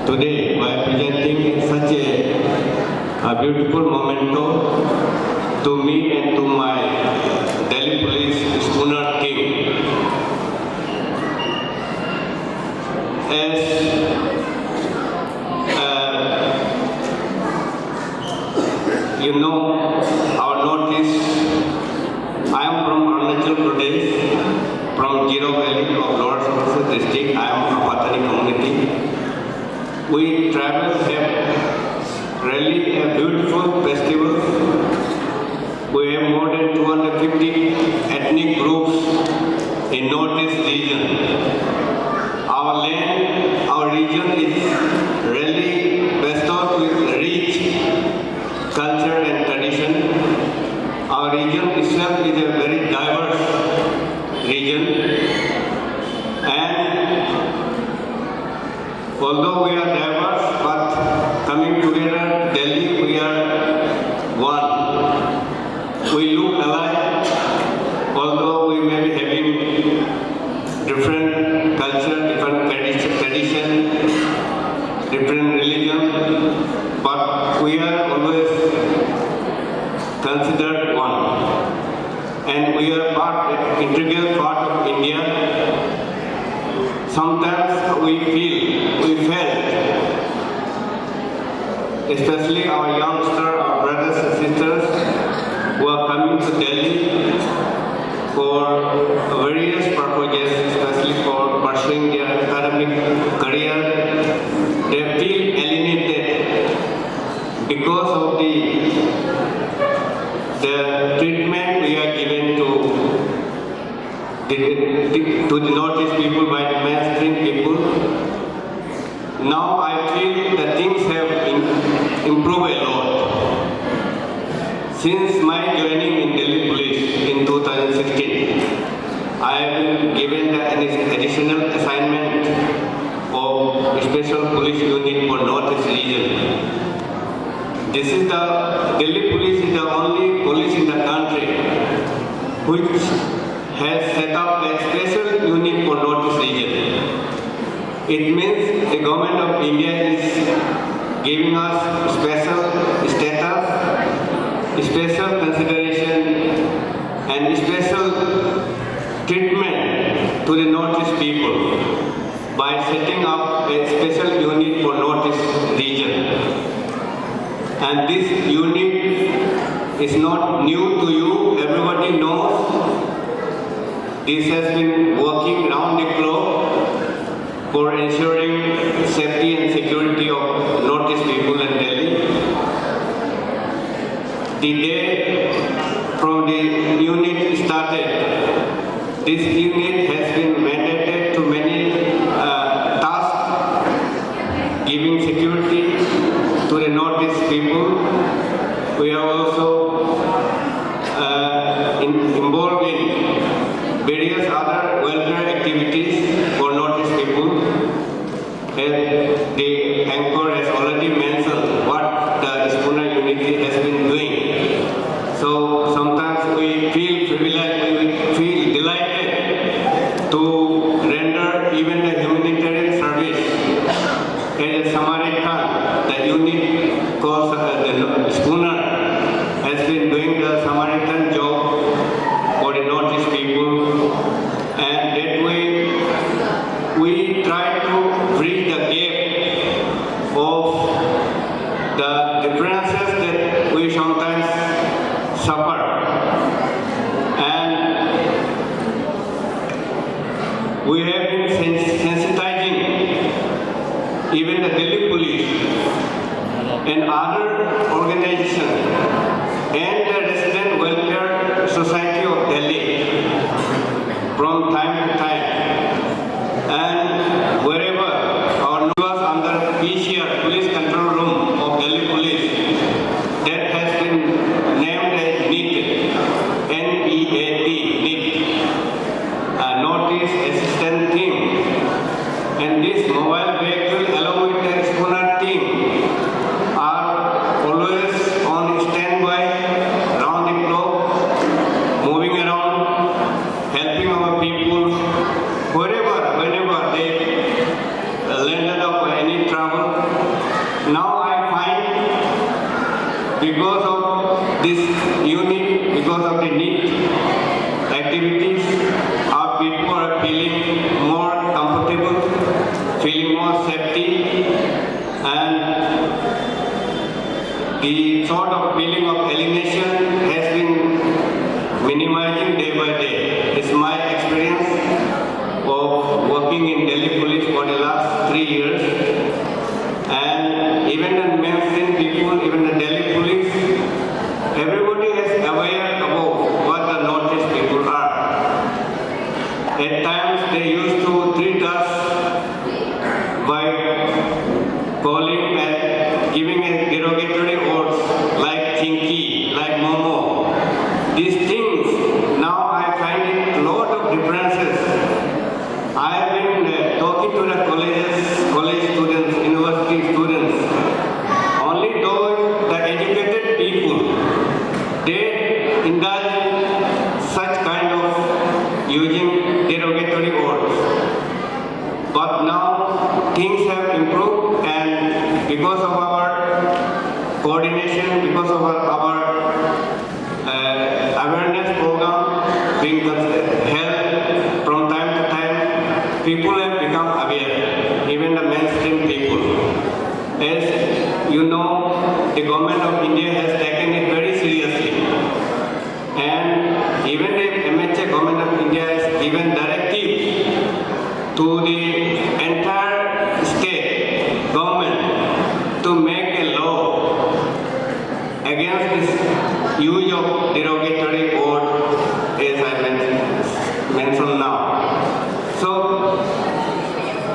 today by presenting such a, a beautiful memento to me and to my Delhi Police Spooner team. As, uh, you know, our Northeast, I am from Arunachal Pradesh, from Garo Valley of Lower Sumatra district. I am a Patani community. We tribal have really a beautiful festival. We have more than two hundred fifty ethnic groups in Northeast region. Our land, our region is really bestowed with rich culture and tradition. Our region itself is a very diverse region, and although we are diverse, but coming together, Delhi, we are one. We look alike, although we may be having different culture, different tradi- tradition, different religion, but we are always considered one. And we are part, integral part of India. Sometimes we feel, we felt, especially our youngster, our brothers and sisters who are coming to Delhi for various purposes, especially for pursuing their academic career, they feel alienated because of the, the treatment we are given to the, the, to the Northeast people by the mainstream people. Now I feel that things have im- improved a lot. Since my joining in Delhi Police in two thousand sixteen, I have been given the addi- additional assignment of Special Police Unit for Northeast region. This is the Delhi police is the only police in the country which has set up a special unit for Northeast region. It means the government of India is giving us special status, special consideration, and special treatment to the Northeast people by setting up a special unit for Northeast region. And this unit is not new to you, everybody knows. This has been working round the clock for ensuring safety and security of Northeast people in Delhi. The day from the unit started, this unit has been mandated to many uh, tasks, giving security to the Northeast people. We are also uh, in, involved in various other welfare activities for Northeast people. And the anchor has already mentioned what the Spooner unit has been doing. So sometimes we feel privileged, we feel delighted to render even the humanitarian service. As a Samaritan, the unit called uh, the Spooner has been doing the Samaritan job for the Northeast people, and that way we try to bridge the gap of the differences that we sometimes suffer. And we have been sens- sensitizing even the Delhi police and other organizations and the Resident Welfare Society of Delhi from time to time. And wherever our was under P C R, Police Control Room of Delhi Police, that has been named as NEAT, N E A T, NEAT, uh, Northeast Assistance Team. And this mobile vehicle, along with the Spooner team, are always on standby, round the clock, moving around, helping our people wherever, whenever they uh, landed up any trouble. Now I find because of this unit, because of the NEAT activities, our people are feeling more comfortable, feeling more safety, and the sort of feeling of alienation has been minimizing day by day. It's my experience of working in Delhi Police for the last three years. And even the mainstream people, even the Delhi Police, everybody is aware about what the Northeast people are. At times they used to treat us by calling and giving a derogatory words like chinky, like momo. These things, now I find it a lot of differences. I have been uh, talking to the colleges, college students, university students. Only those the educated people, they indulge in such kind of using derogatory words. But now things have improved, and because of our coordination, because of our, our uh, awareness program being cons- held from time to time, people have become aware, even the mainstream people. As you know, the government of India has taken it very seriously. And even the M H A, government of India has given directives to the entire state government to make a law against this use of derogatory word as I men- mentioned now. So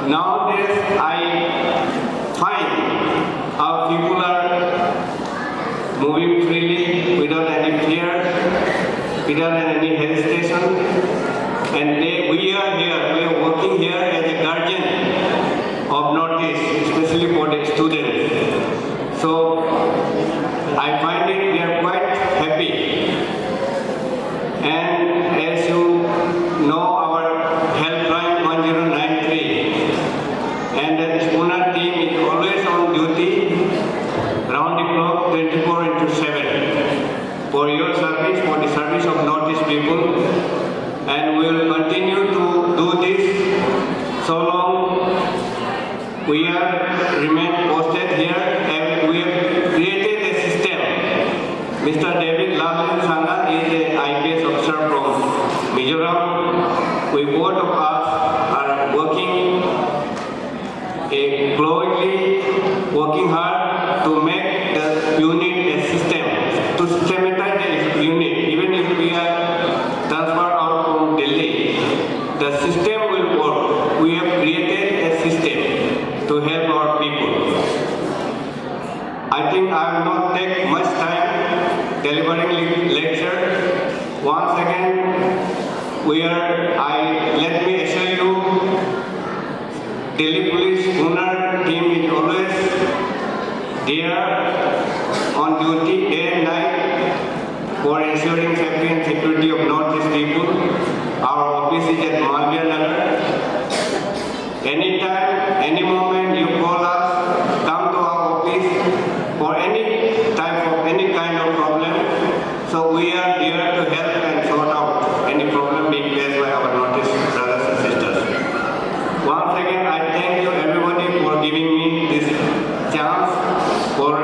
nowadays I find our people are moving freely without any fear, without any hesitation. And they, we are here, we are working here as a guardian of Northeast, especially for the students. So Mister David Lalrinsanga is a I P S officer from Mizoram. We both of us are working a closely, working hard to make the unit a system, to systematize the unit. Even if we are transferred out from Delhi, the system will work. We have created a system to help our people. I think I will not take much time delivering le- lecture. Once again, we are, I, let me assure you, Delhi Police Hunar team is always there on duty day and night for ensuring safety and security of Northeast people. Our office is at Malviya Nagar. Anytime, any moment you call us, come to our office for any type of, any kind of problem. So we are here to help and sort out any problem being faced by our Northeast brothers and sisters. Once again, I thank you everybody for giving me this chance, for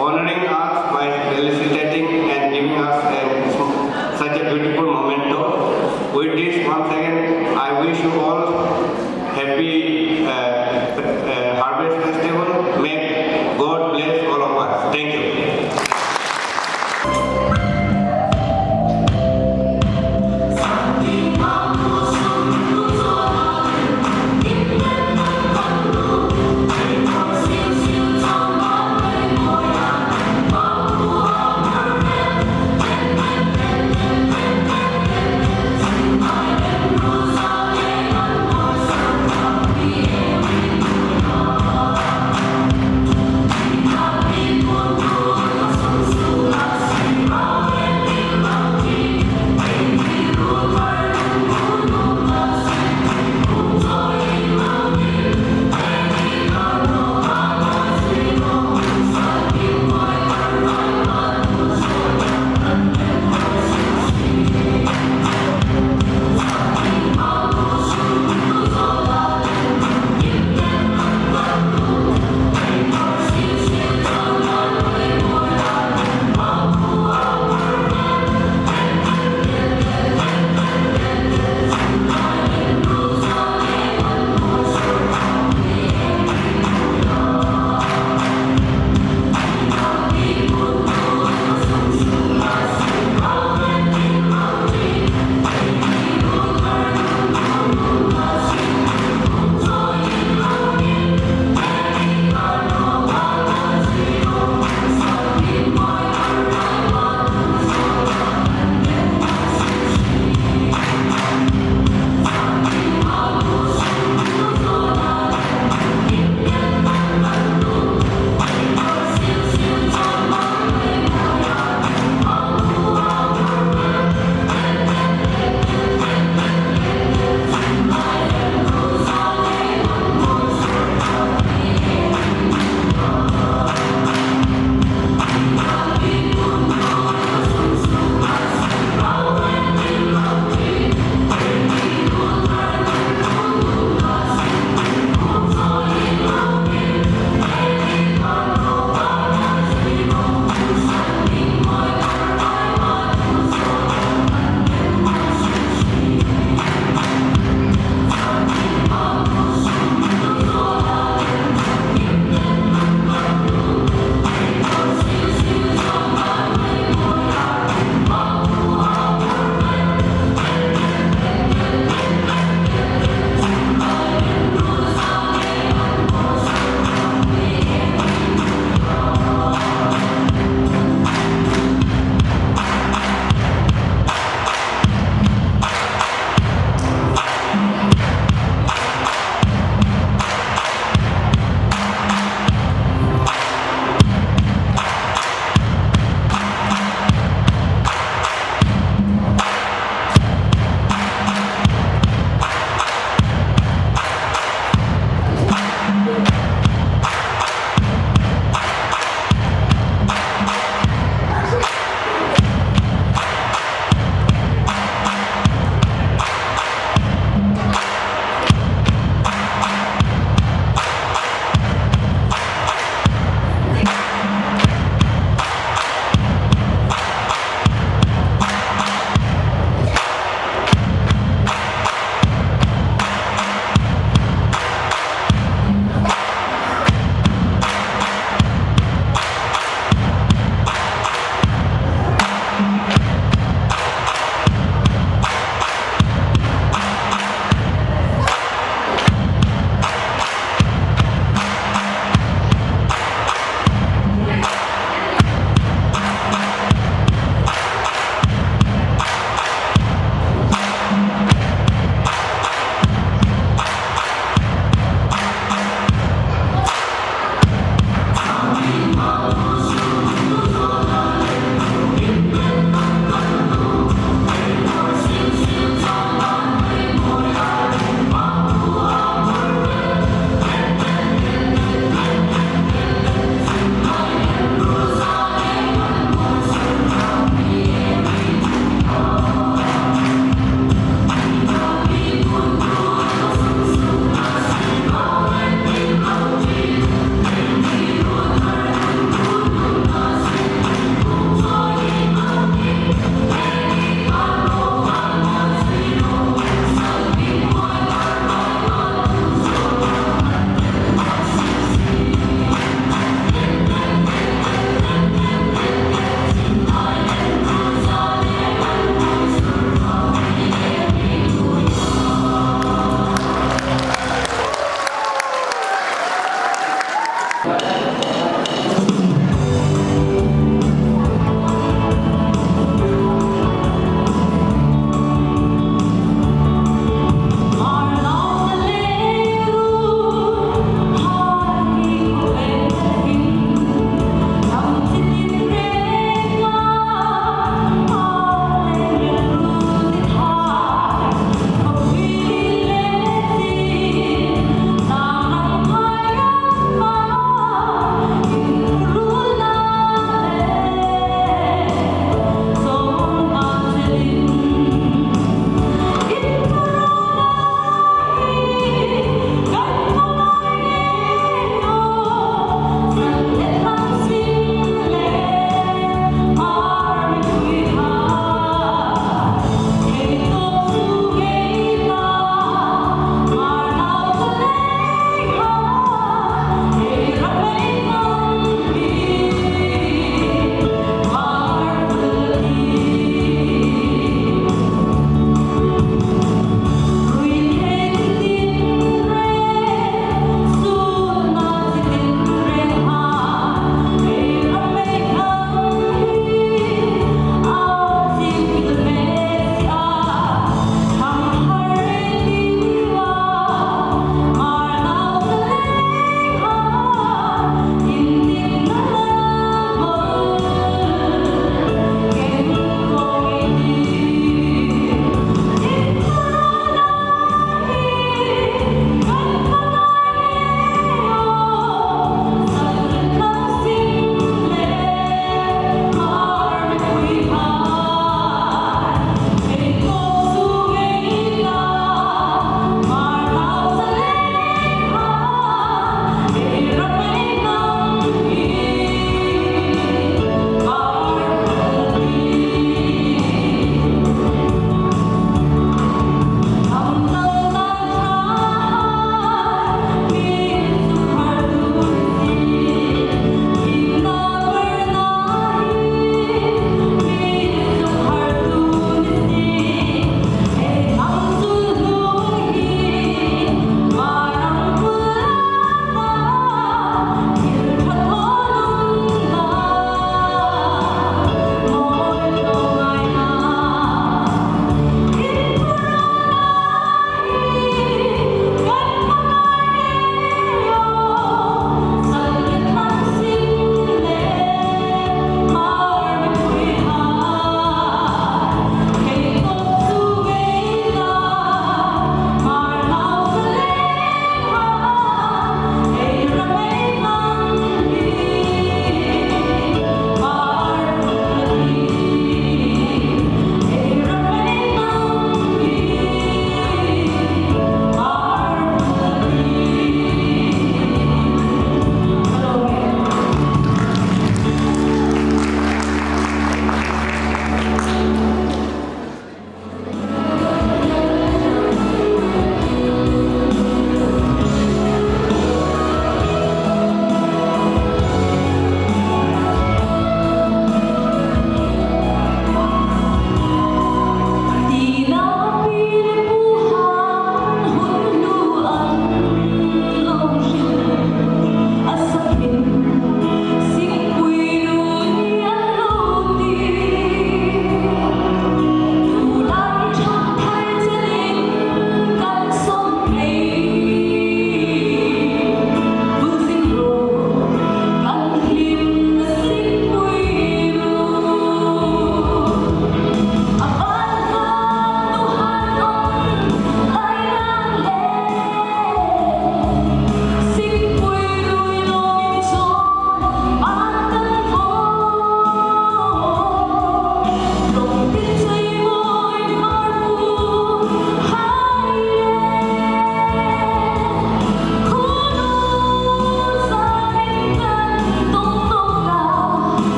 honoring us by felicitating and giving us a, such a beautiful memento. With this, once again, I wish you all happy uh, uh, Harvest Festival. May God bless all of us. Thank you.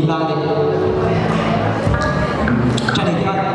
Lale. Chale, chale.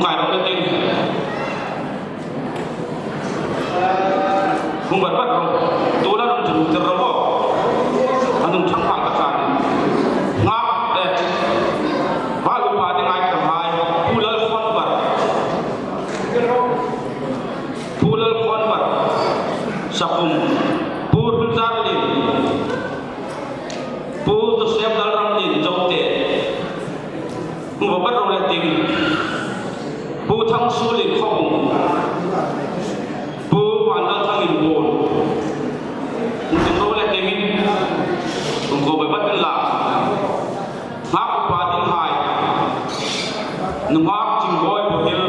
Kai rawh le ding. Hung bat bat ro. Tu la ram chu tir ro. An hung chang pang ka chan. Ngak, eh. Ba lu pa ding ai ka hai. Pu Lalkhawnbar. Pu Lalkhawnbar. Sakhum. Pu Hrulzarlien. Pu Joseph Lalramlien Zote. Hung bat bat ro le ding. Pu Thangsuolien Khawbung. Pu Vanlalthang Inbuon. Hung tir ro le ding. Hung ko bat bat la. Ngak upa dinghai. Nunghak Chingboi Buhil.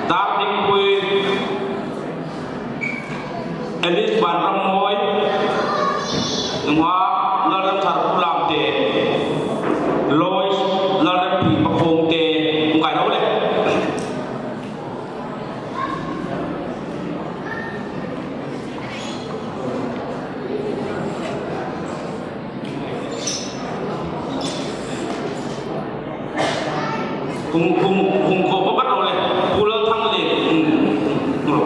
Dardingpui. Alice Vanrammawi, nunghak Lalremthar Pu Lamte, Lois Lalrempui Pakhongte, hung kai ro le. Hung, hung, hung ko bat bat ro le, Pu Lalthanglien, hung, hung, hung ro.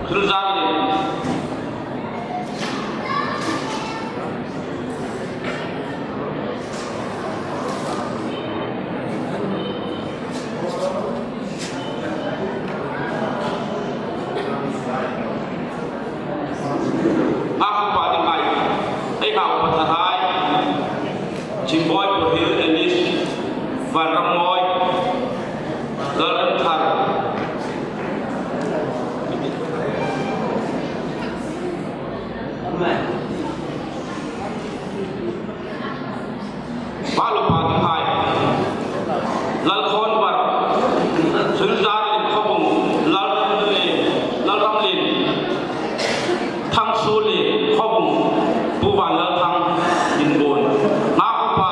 Hrulzarlien. Ngak upa dinghai. Ei ngak upa tharhai. Chingboi Buhil, Alice Vanrammawi. Lalremthar. Amen. Ba lu pa dinghai. Lalkhawnbar, Hrulzarlien Khawbung, Lalramlien, Lalramlien, Thangsuolien Khawbung, Pu Vanlalthang Inbuon. Ngak upa,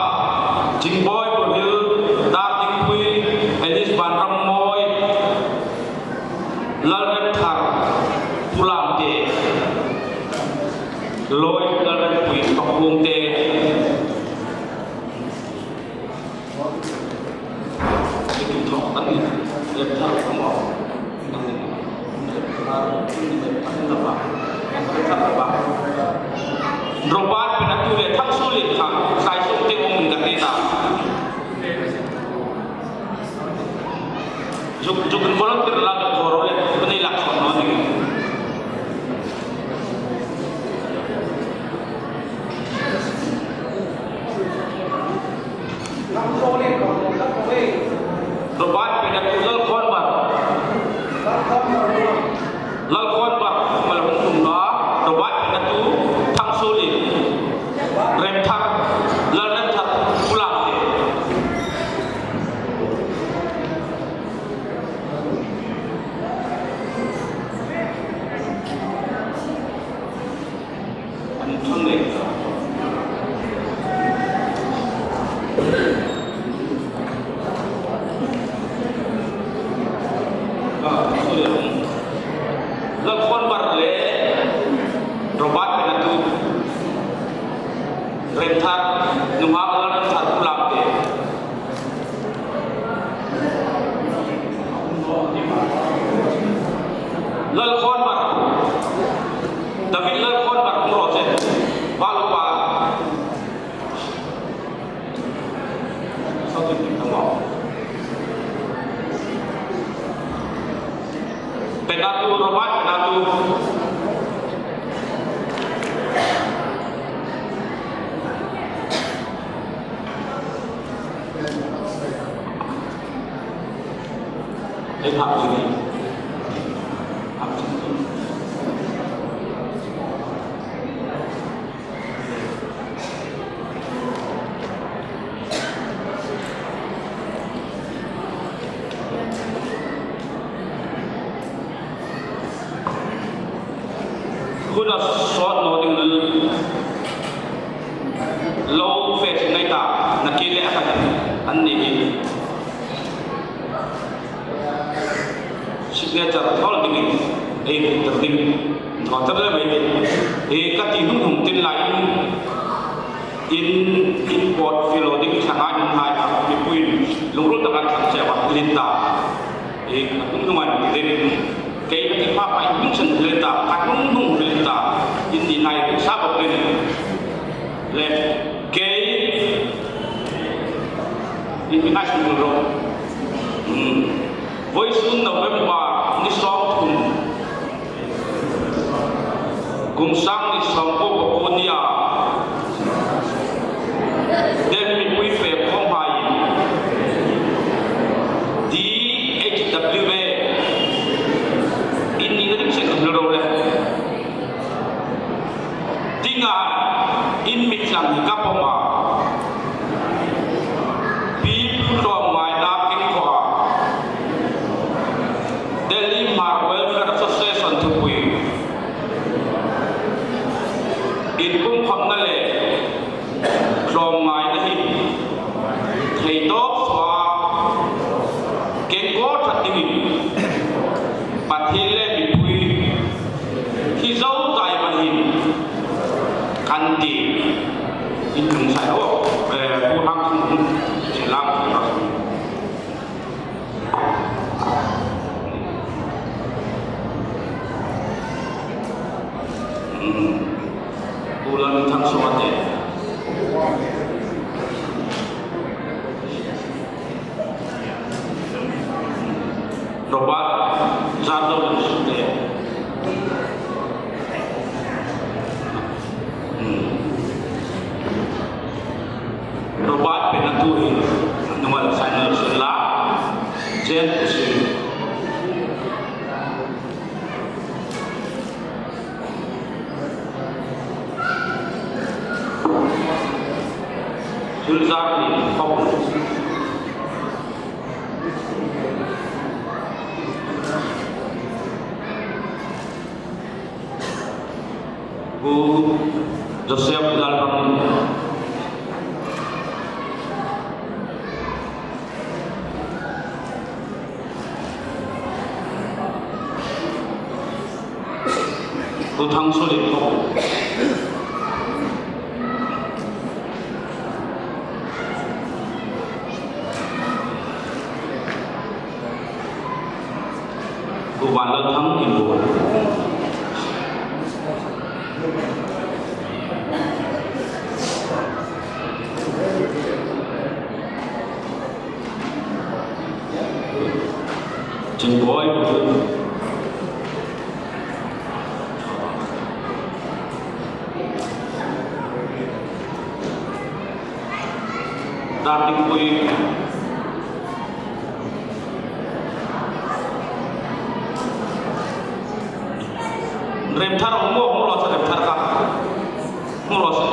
Chingboi Buhil, Dardingpui, Alice Vanrammawi, Lalremthar Pu Lamte, Lois Lalrempui Pakhongte. Robert Penatu le Thangsuolien kha, sai sung te um ka ti ta. Zuk, zuk volunteer la ka koro le, ka nei lak son no ni. Robert Penatu Lalkhawnbar. Lalkhawnbar, mal hung tum na, Robert Penatu, Thangsuolien, Remthar, Lalremthar, Pu Lamte. Lalkhawnbar le Robert Penatu, Remthar, nunghak Lalremthar Pu Lamte. Lalkhawnbar. David Lalkhawnbar hung ro che. Ba lu pa. Sao tin tin tamo. Penatu, Robert Penatu. Ei, hap chini. Hap chini. Hun a sawt naw ding lo fe thin nei ta, na ki le a kan an ni hi. Signature thawl dingin ei hung tir ding. Thaw tir le mai ding. Ei ka ti hnung hnung tin lai in, in, in pawt filo ding thlangai nun hai kha mipuiin lungril takin thlang Tin ta, e, ka hnung hnung an ti den, kei ka ti pha pha in hnung sen hril ta, ka hnung hnung hril ta, in ni ngai hril sa bawk den. Le, kei, in ni ngai hril ro. Hmm. Vawisun November ni sawmthum. Kum sang hni sawmkuo pakuo nia, Delhi mipui pek khawm hai, D H W A, in nina ding seng ro le. Dinga in mitlang hi ka pawm a. Pi Pu Tlawmngaina keng khaw a. Delhi Hmar Welfare Association thupui. Inpumkhawmna le tlawmngaina hi thei tawk suo a, keng khaw ṭhat dingin Pathien le mipui hi zo zai ma hin kan ti. In lung sai o, eh, bu hang thung thung, che lang thung thung. Hmm. Pu Lalminthang Suate. Robert Zardawlin Suate. Hmm. Robert pena tu hin, nual final sula, Jen Kusing. Sulzar ni pop. Pu Joseph Lalram. Pu Thangsolien Thawk. Pu Vanlalthang Inbuol. Chinbuoi. Darlingpui. Remthar, mo, mo lo sa Remthar ka. Mo lo sa.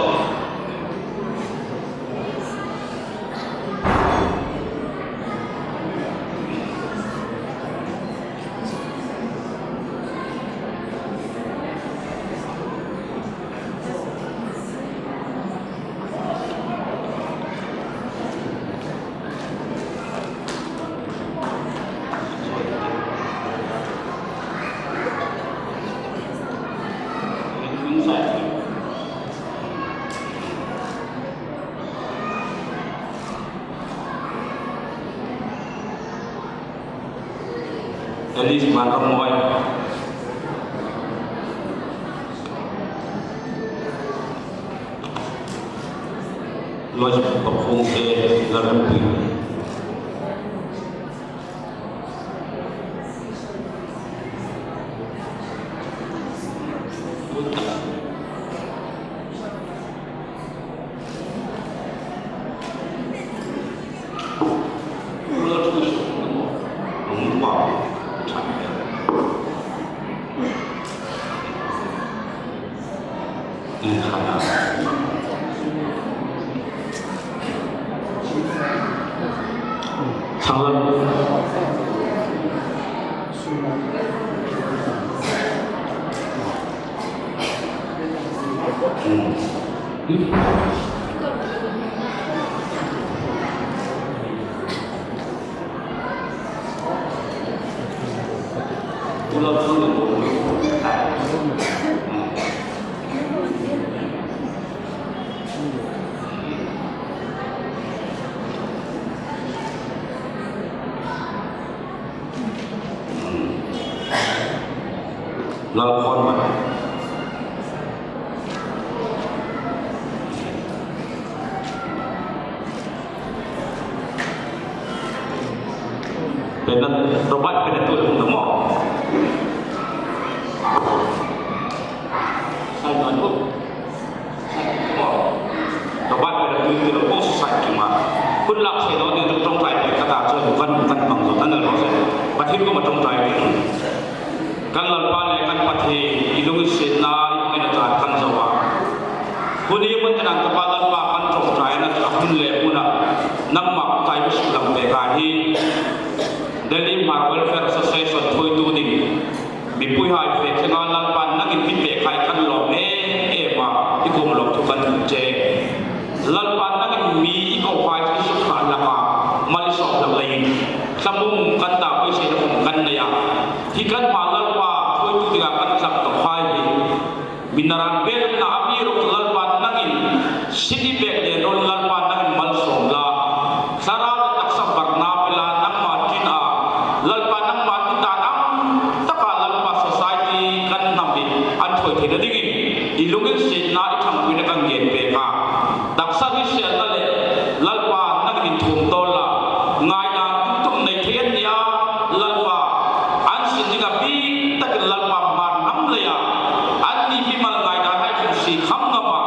Alice Vanramngai. Lois Pakhong te Larampi. Lal khawm man. Pena, Robert pena tu lung damo. Sai man tu. Robert pena tu tu lo ko sai ki ma. Kun lak se lo ni tu ṭawngṭai pek ka ta chu kan kan mang lo kan lo se. Pathian kuoma ṭawngṭai pek. Kan Lalpa le kan Pathien, i lunginsietna i hmangna chang kan zo a. Hun hi mun tieng ang ka pa Lalpa kan ṭawngṭaina a hun le huna nangma ṭawngṭai mi suklang pek a hi. Delhi Hmar Welfare Association thuoitu ding mipuihai fe thenga Lalpa nangin mi pek hai kan lawm em em a, i kuoma lawmthu kan hril che. Lalpa nangin mi i kohai chu i sukha hlak a, mal i sawp hlak leiin thlamuong kan ta, poisa khom kan nei a. Hi kan hma Lalpa thuoitu dinga kan thlak tawk hai hi. Mi naran belna a mi ruk Lalpa nangin sini bek le ron Lalpa nangin malsawm la. Thlarau le taksa varna pela nangma tina, Lalpa nangma tina ang taka Lalpa society kan hnam hi an thuoi theina dingin i lunginsietna i ṭhangpuina kan ngen pek a. Taksa hriselna le Lalpa nangin inthuom tawl la. Ngaina tum tum nei thei an nia. Lalpa an sin dinga bik takin Lalpa hmar hnam leia anni mimal ngaina hai khom si kham ngam a.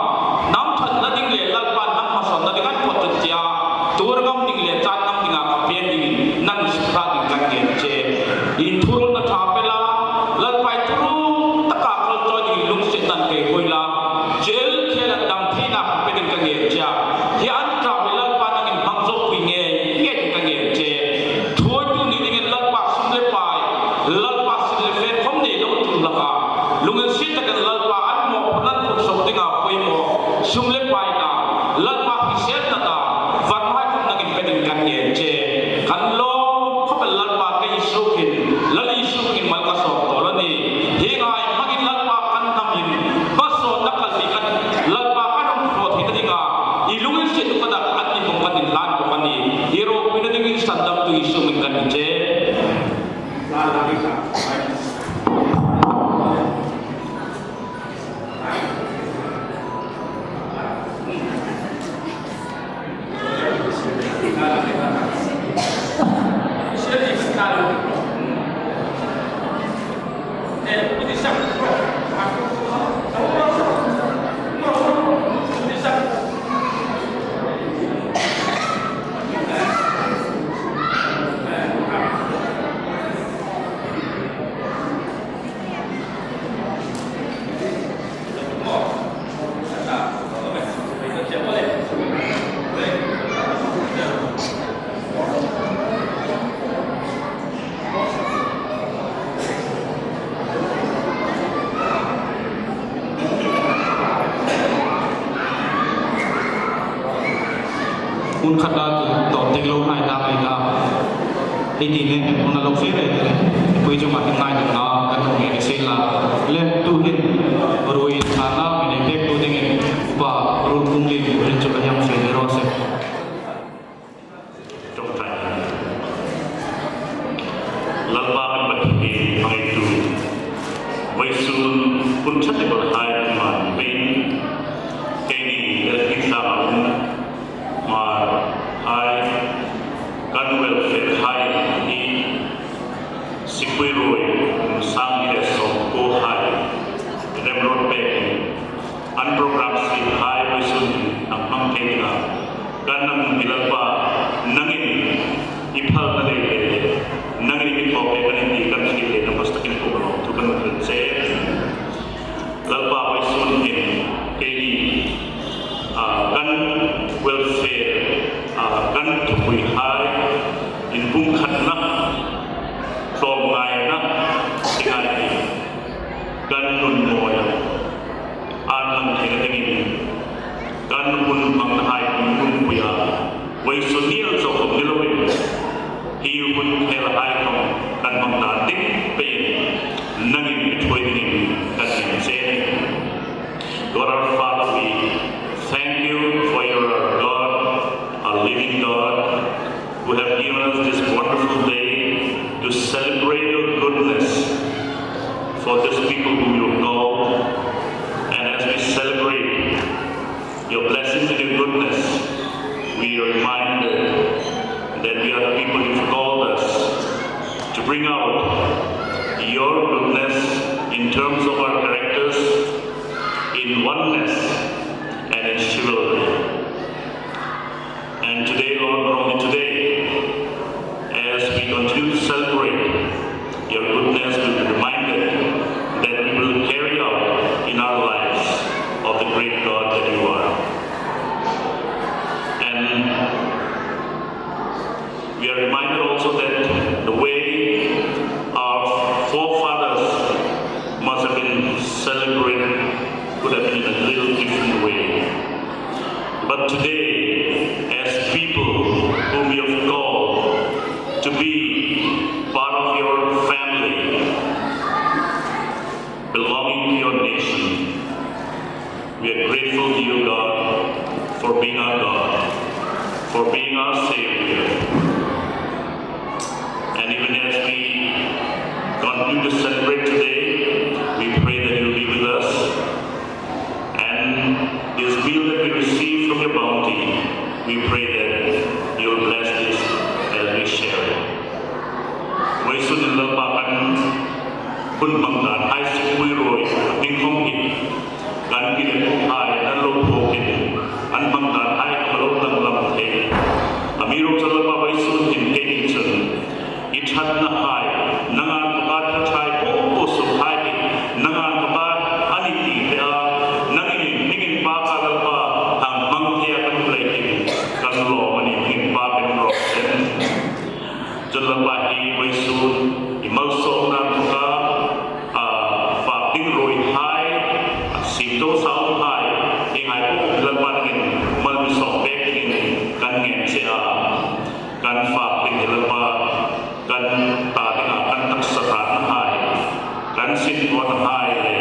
Hnam ṭhatna ding le Lalpa hnam hmasawnna ding an phawt ṭhat tia. Tuor ngam ding le chan ngam dinga ka pek dingin nangin sukha ding kan ngen che. Inthuruolna ṭha pe la, Lalpa inthuruol taka kal chawi dingin lungsietna kei hoi la, chel khela dam theina pe ding ka ngen che a. Hi an ṭha mi Lalpa nangin hmang zo pui ngei ngei ding ka ngen che. Thuoitu ni dingin Lalpa sum le pai, Lalpa sin le fe khom nei lo tum hlak a. Lunginsiet takin Lalpa an mawphurna an phuksawk dinga poimaw, sum le pai ta, Lalpa hriselna ta, varna hai khom nangin pe ding kan ngen che. Kan lawm khawp el Lalpa, kei Isu hmingin, Lal Isu hmingin mal ka sawm tawl a nih. Hieng ang hmangin Lalpa kan hnam hin hmasawnna kal ding kan, Lalpa kan hung thaw theina dinga i lunginsiettu ka dak an ni bawk kan inhlan bawk a nih. I ropuina dingin sandamtu Isu hmingin kan che. Hun khat a tawp ding lo ngai ta ngai ta. Ei ti nen, hun a lo fe ve te. Pui chu ma hin ngai ta na, kan hung ngai se la. Le tu hin, ruoi na na, mi nei pek tu dingin, pa, ruoi kum li, rin chu ka yang fe ve ro se. Ṭawngṭai. Lalpa kan Pathien hmangaitu. Vawisun hun ṭha te bawlhai hmang peiin keini Delhi tlanga um Hmar hai kan welfare hai hi sipui ruoi kum sang hni le sawmkuo hai remruot pek an program siem hai vawisun hin an hmang thei dinga kan nang mi Lalpa nangin i phalna lei le nangin i mi thaw pek a nih ti kan hriet le na hmasa takin kuoma lawmthu kan hril che. Lalpa vawisun hin keini, ah, kan welfare, ah, kan thupui hai inpumkhatna, tlawmngaina, ti ngai hi kan nun mawi a, an lang theina dingin kan hun hmangna hai hun pui a, vawisun ni el chau khom ni loin hi hun khel hai khom kan hmang dan ding peiin nangin mi thuoi dingin kan ngen che. God our Father, we thank you for you are our God, our living God, who have given us this wonderful day to celebrate your goodness. for this people whom you have called. And as we celebrate your blessings and your goodness, we are reminded that we are the people you've called us to bring out your goodness in terms of our characters, in oneness, and in chivalry. And today, Lord, not only today, as we continue to celebrate your goodness, we'll be reminded that we will carry out in our lives of the great God that you are. And we are reminded also that the way our forefathers must have been celebrated could have been in a little different way. But today, as people whom you have called to be part of your family, belonging to your nation, we are grateful to you, God, for being our God, for being our Savior. And even as we continue to celebrate today, we pray that you'll be with us. And this meal that we receive from your bounty, we pray that you'll bless this as we share it. Vawisun hin Lalpa kan hun hmang dan hai sukpui ruoi, a hming khom hi kan pi le pu hai an lo phuok in, an hmang dan hai kan lo danglam thei. Amiruokchu Lalpa, vawisun hin keini chun i ṭhatna hai, nang an paka ṭha hai po po suok hai hi, nang an paka a nih ti hle a, nangin, nangin paka Lalpa, hang hmang thei a kan hmu lei hin kan lawm a nih, nangin paka kan lawm seng. Chun Lalpa hi vawisun i malsawmna inthawka, a, fak ding ruoi hai, a, siem to sa um hai, hi hai po Lalpa nangin mal mi sawm pek dingin kan ngen che a. Kan fak ding hi Lalpa, kan ta dinga kan taksa hratna hai, kan sin thaw hai le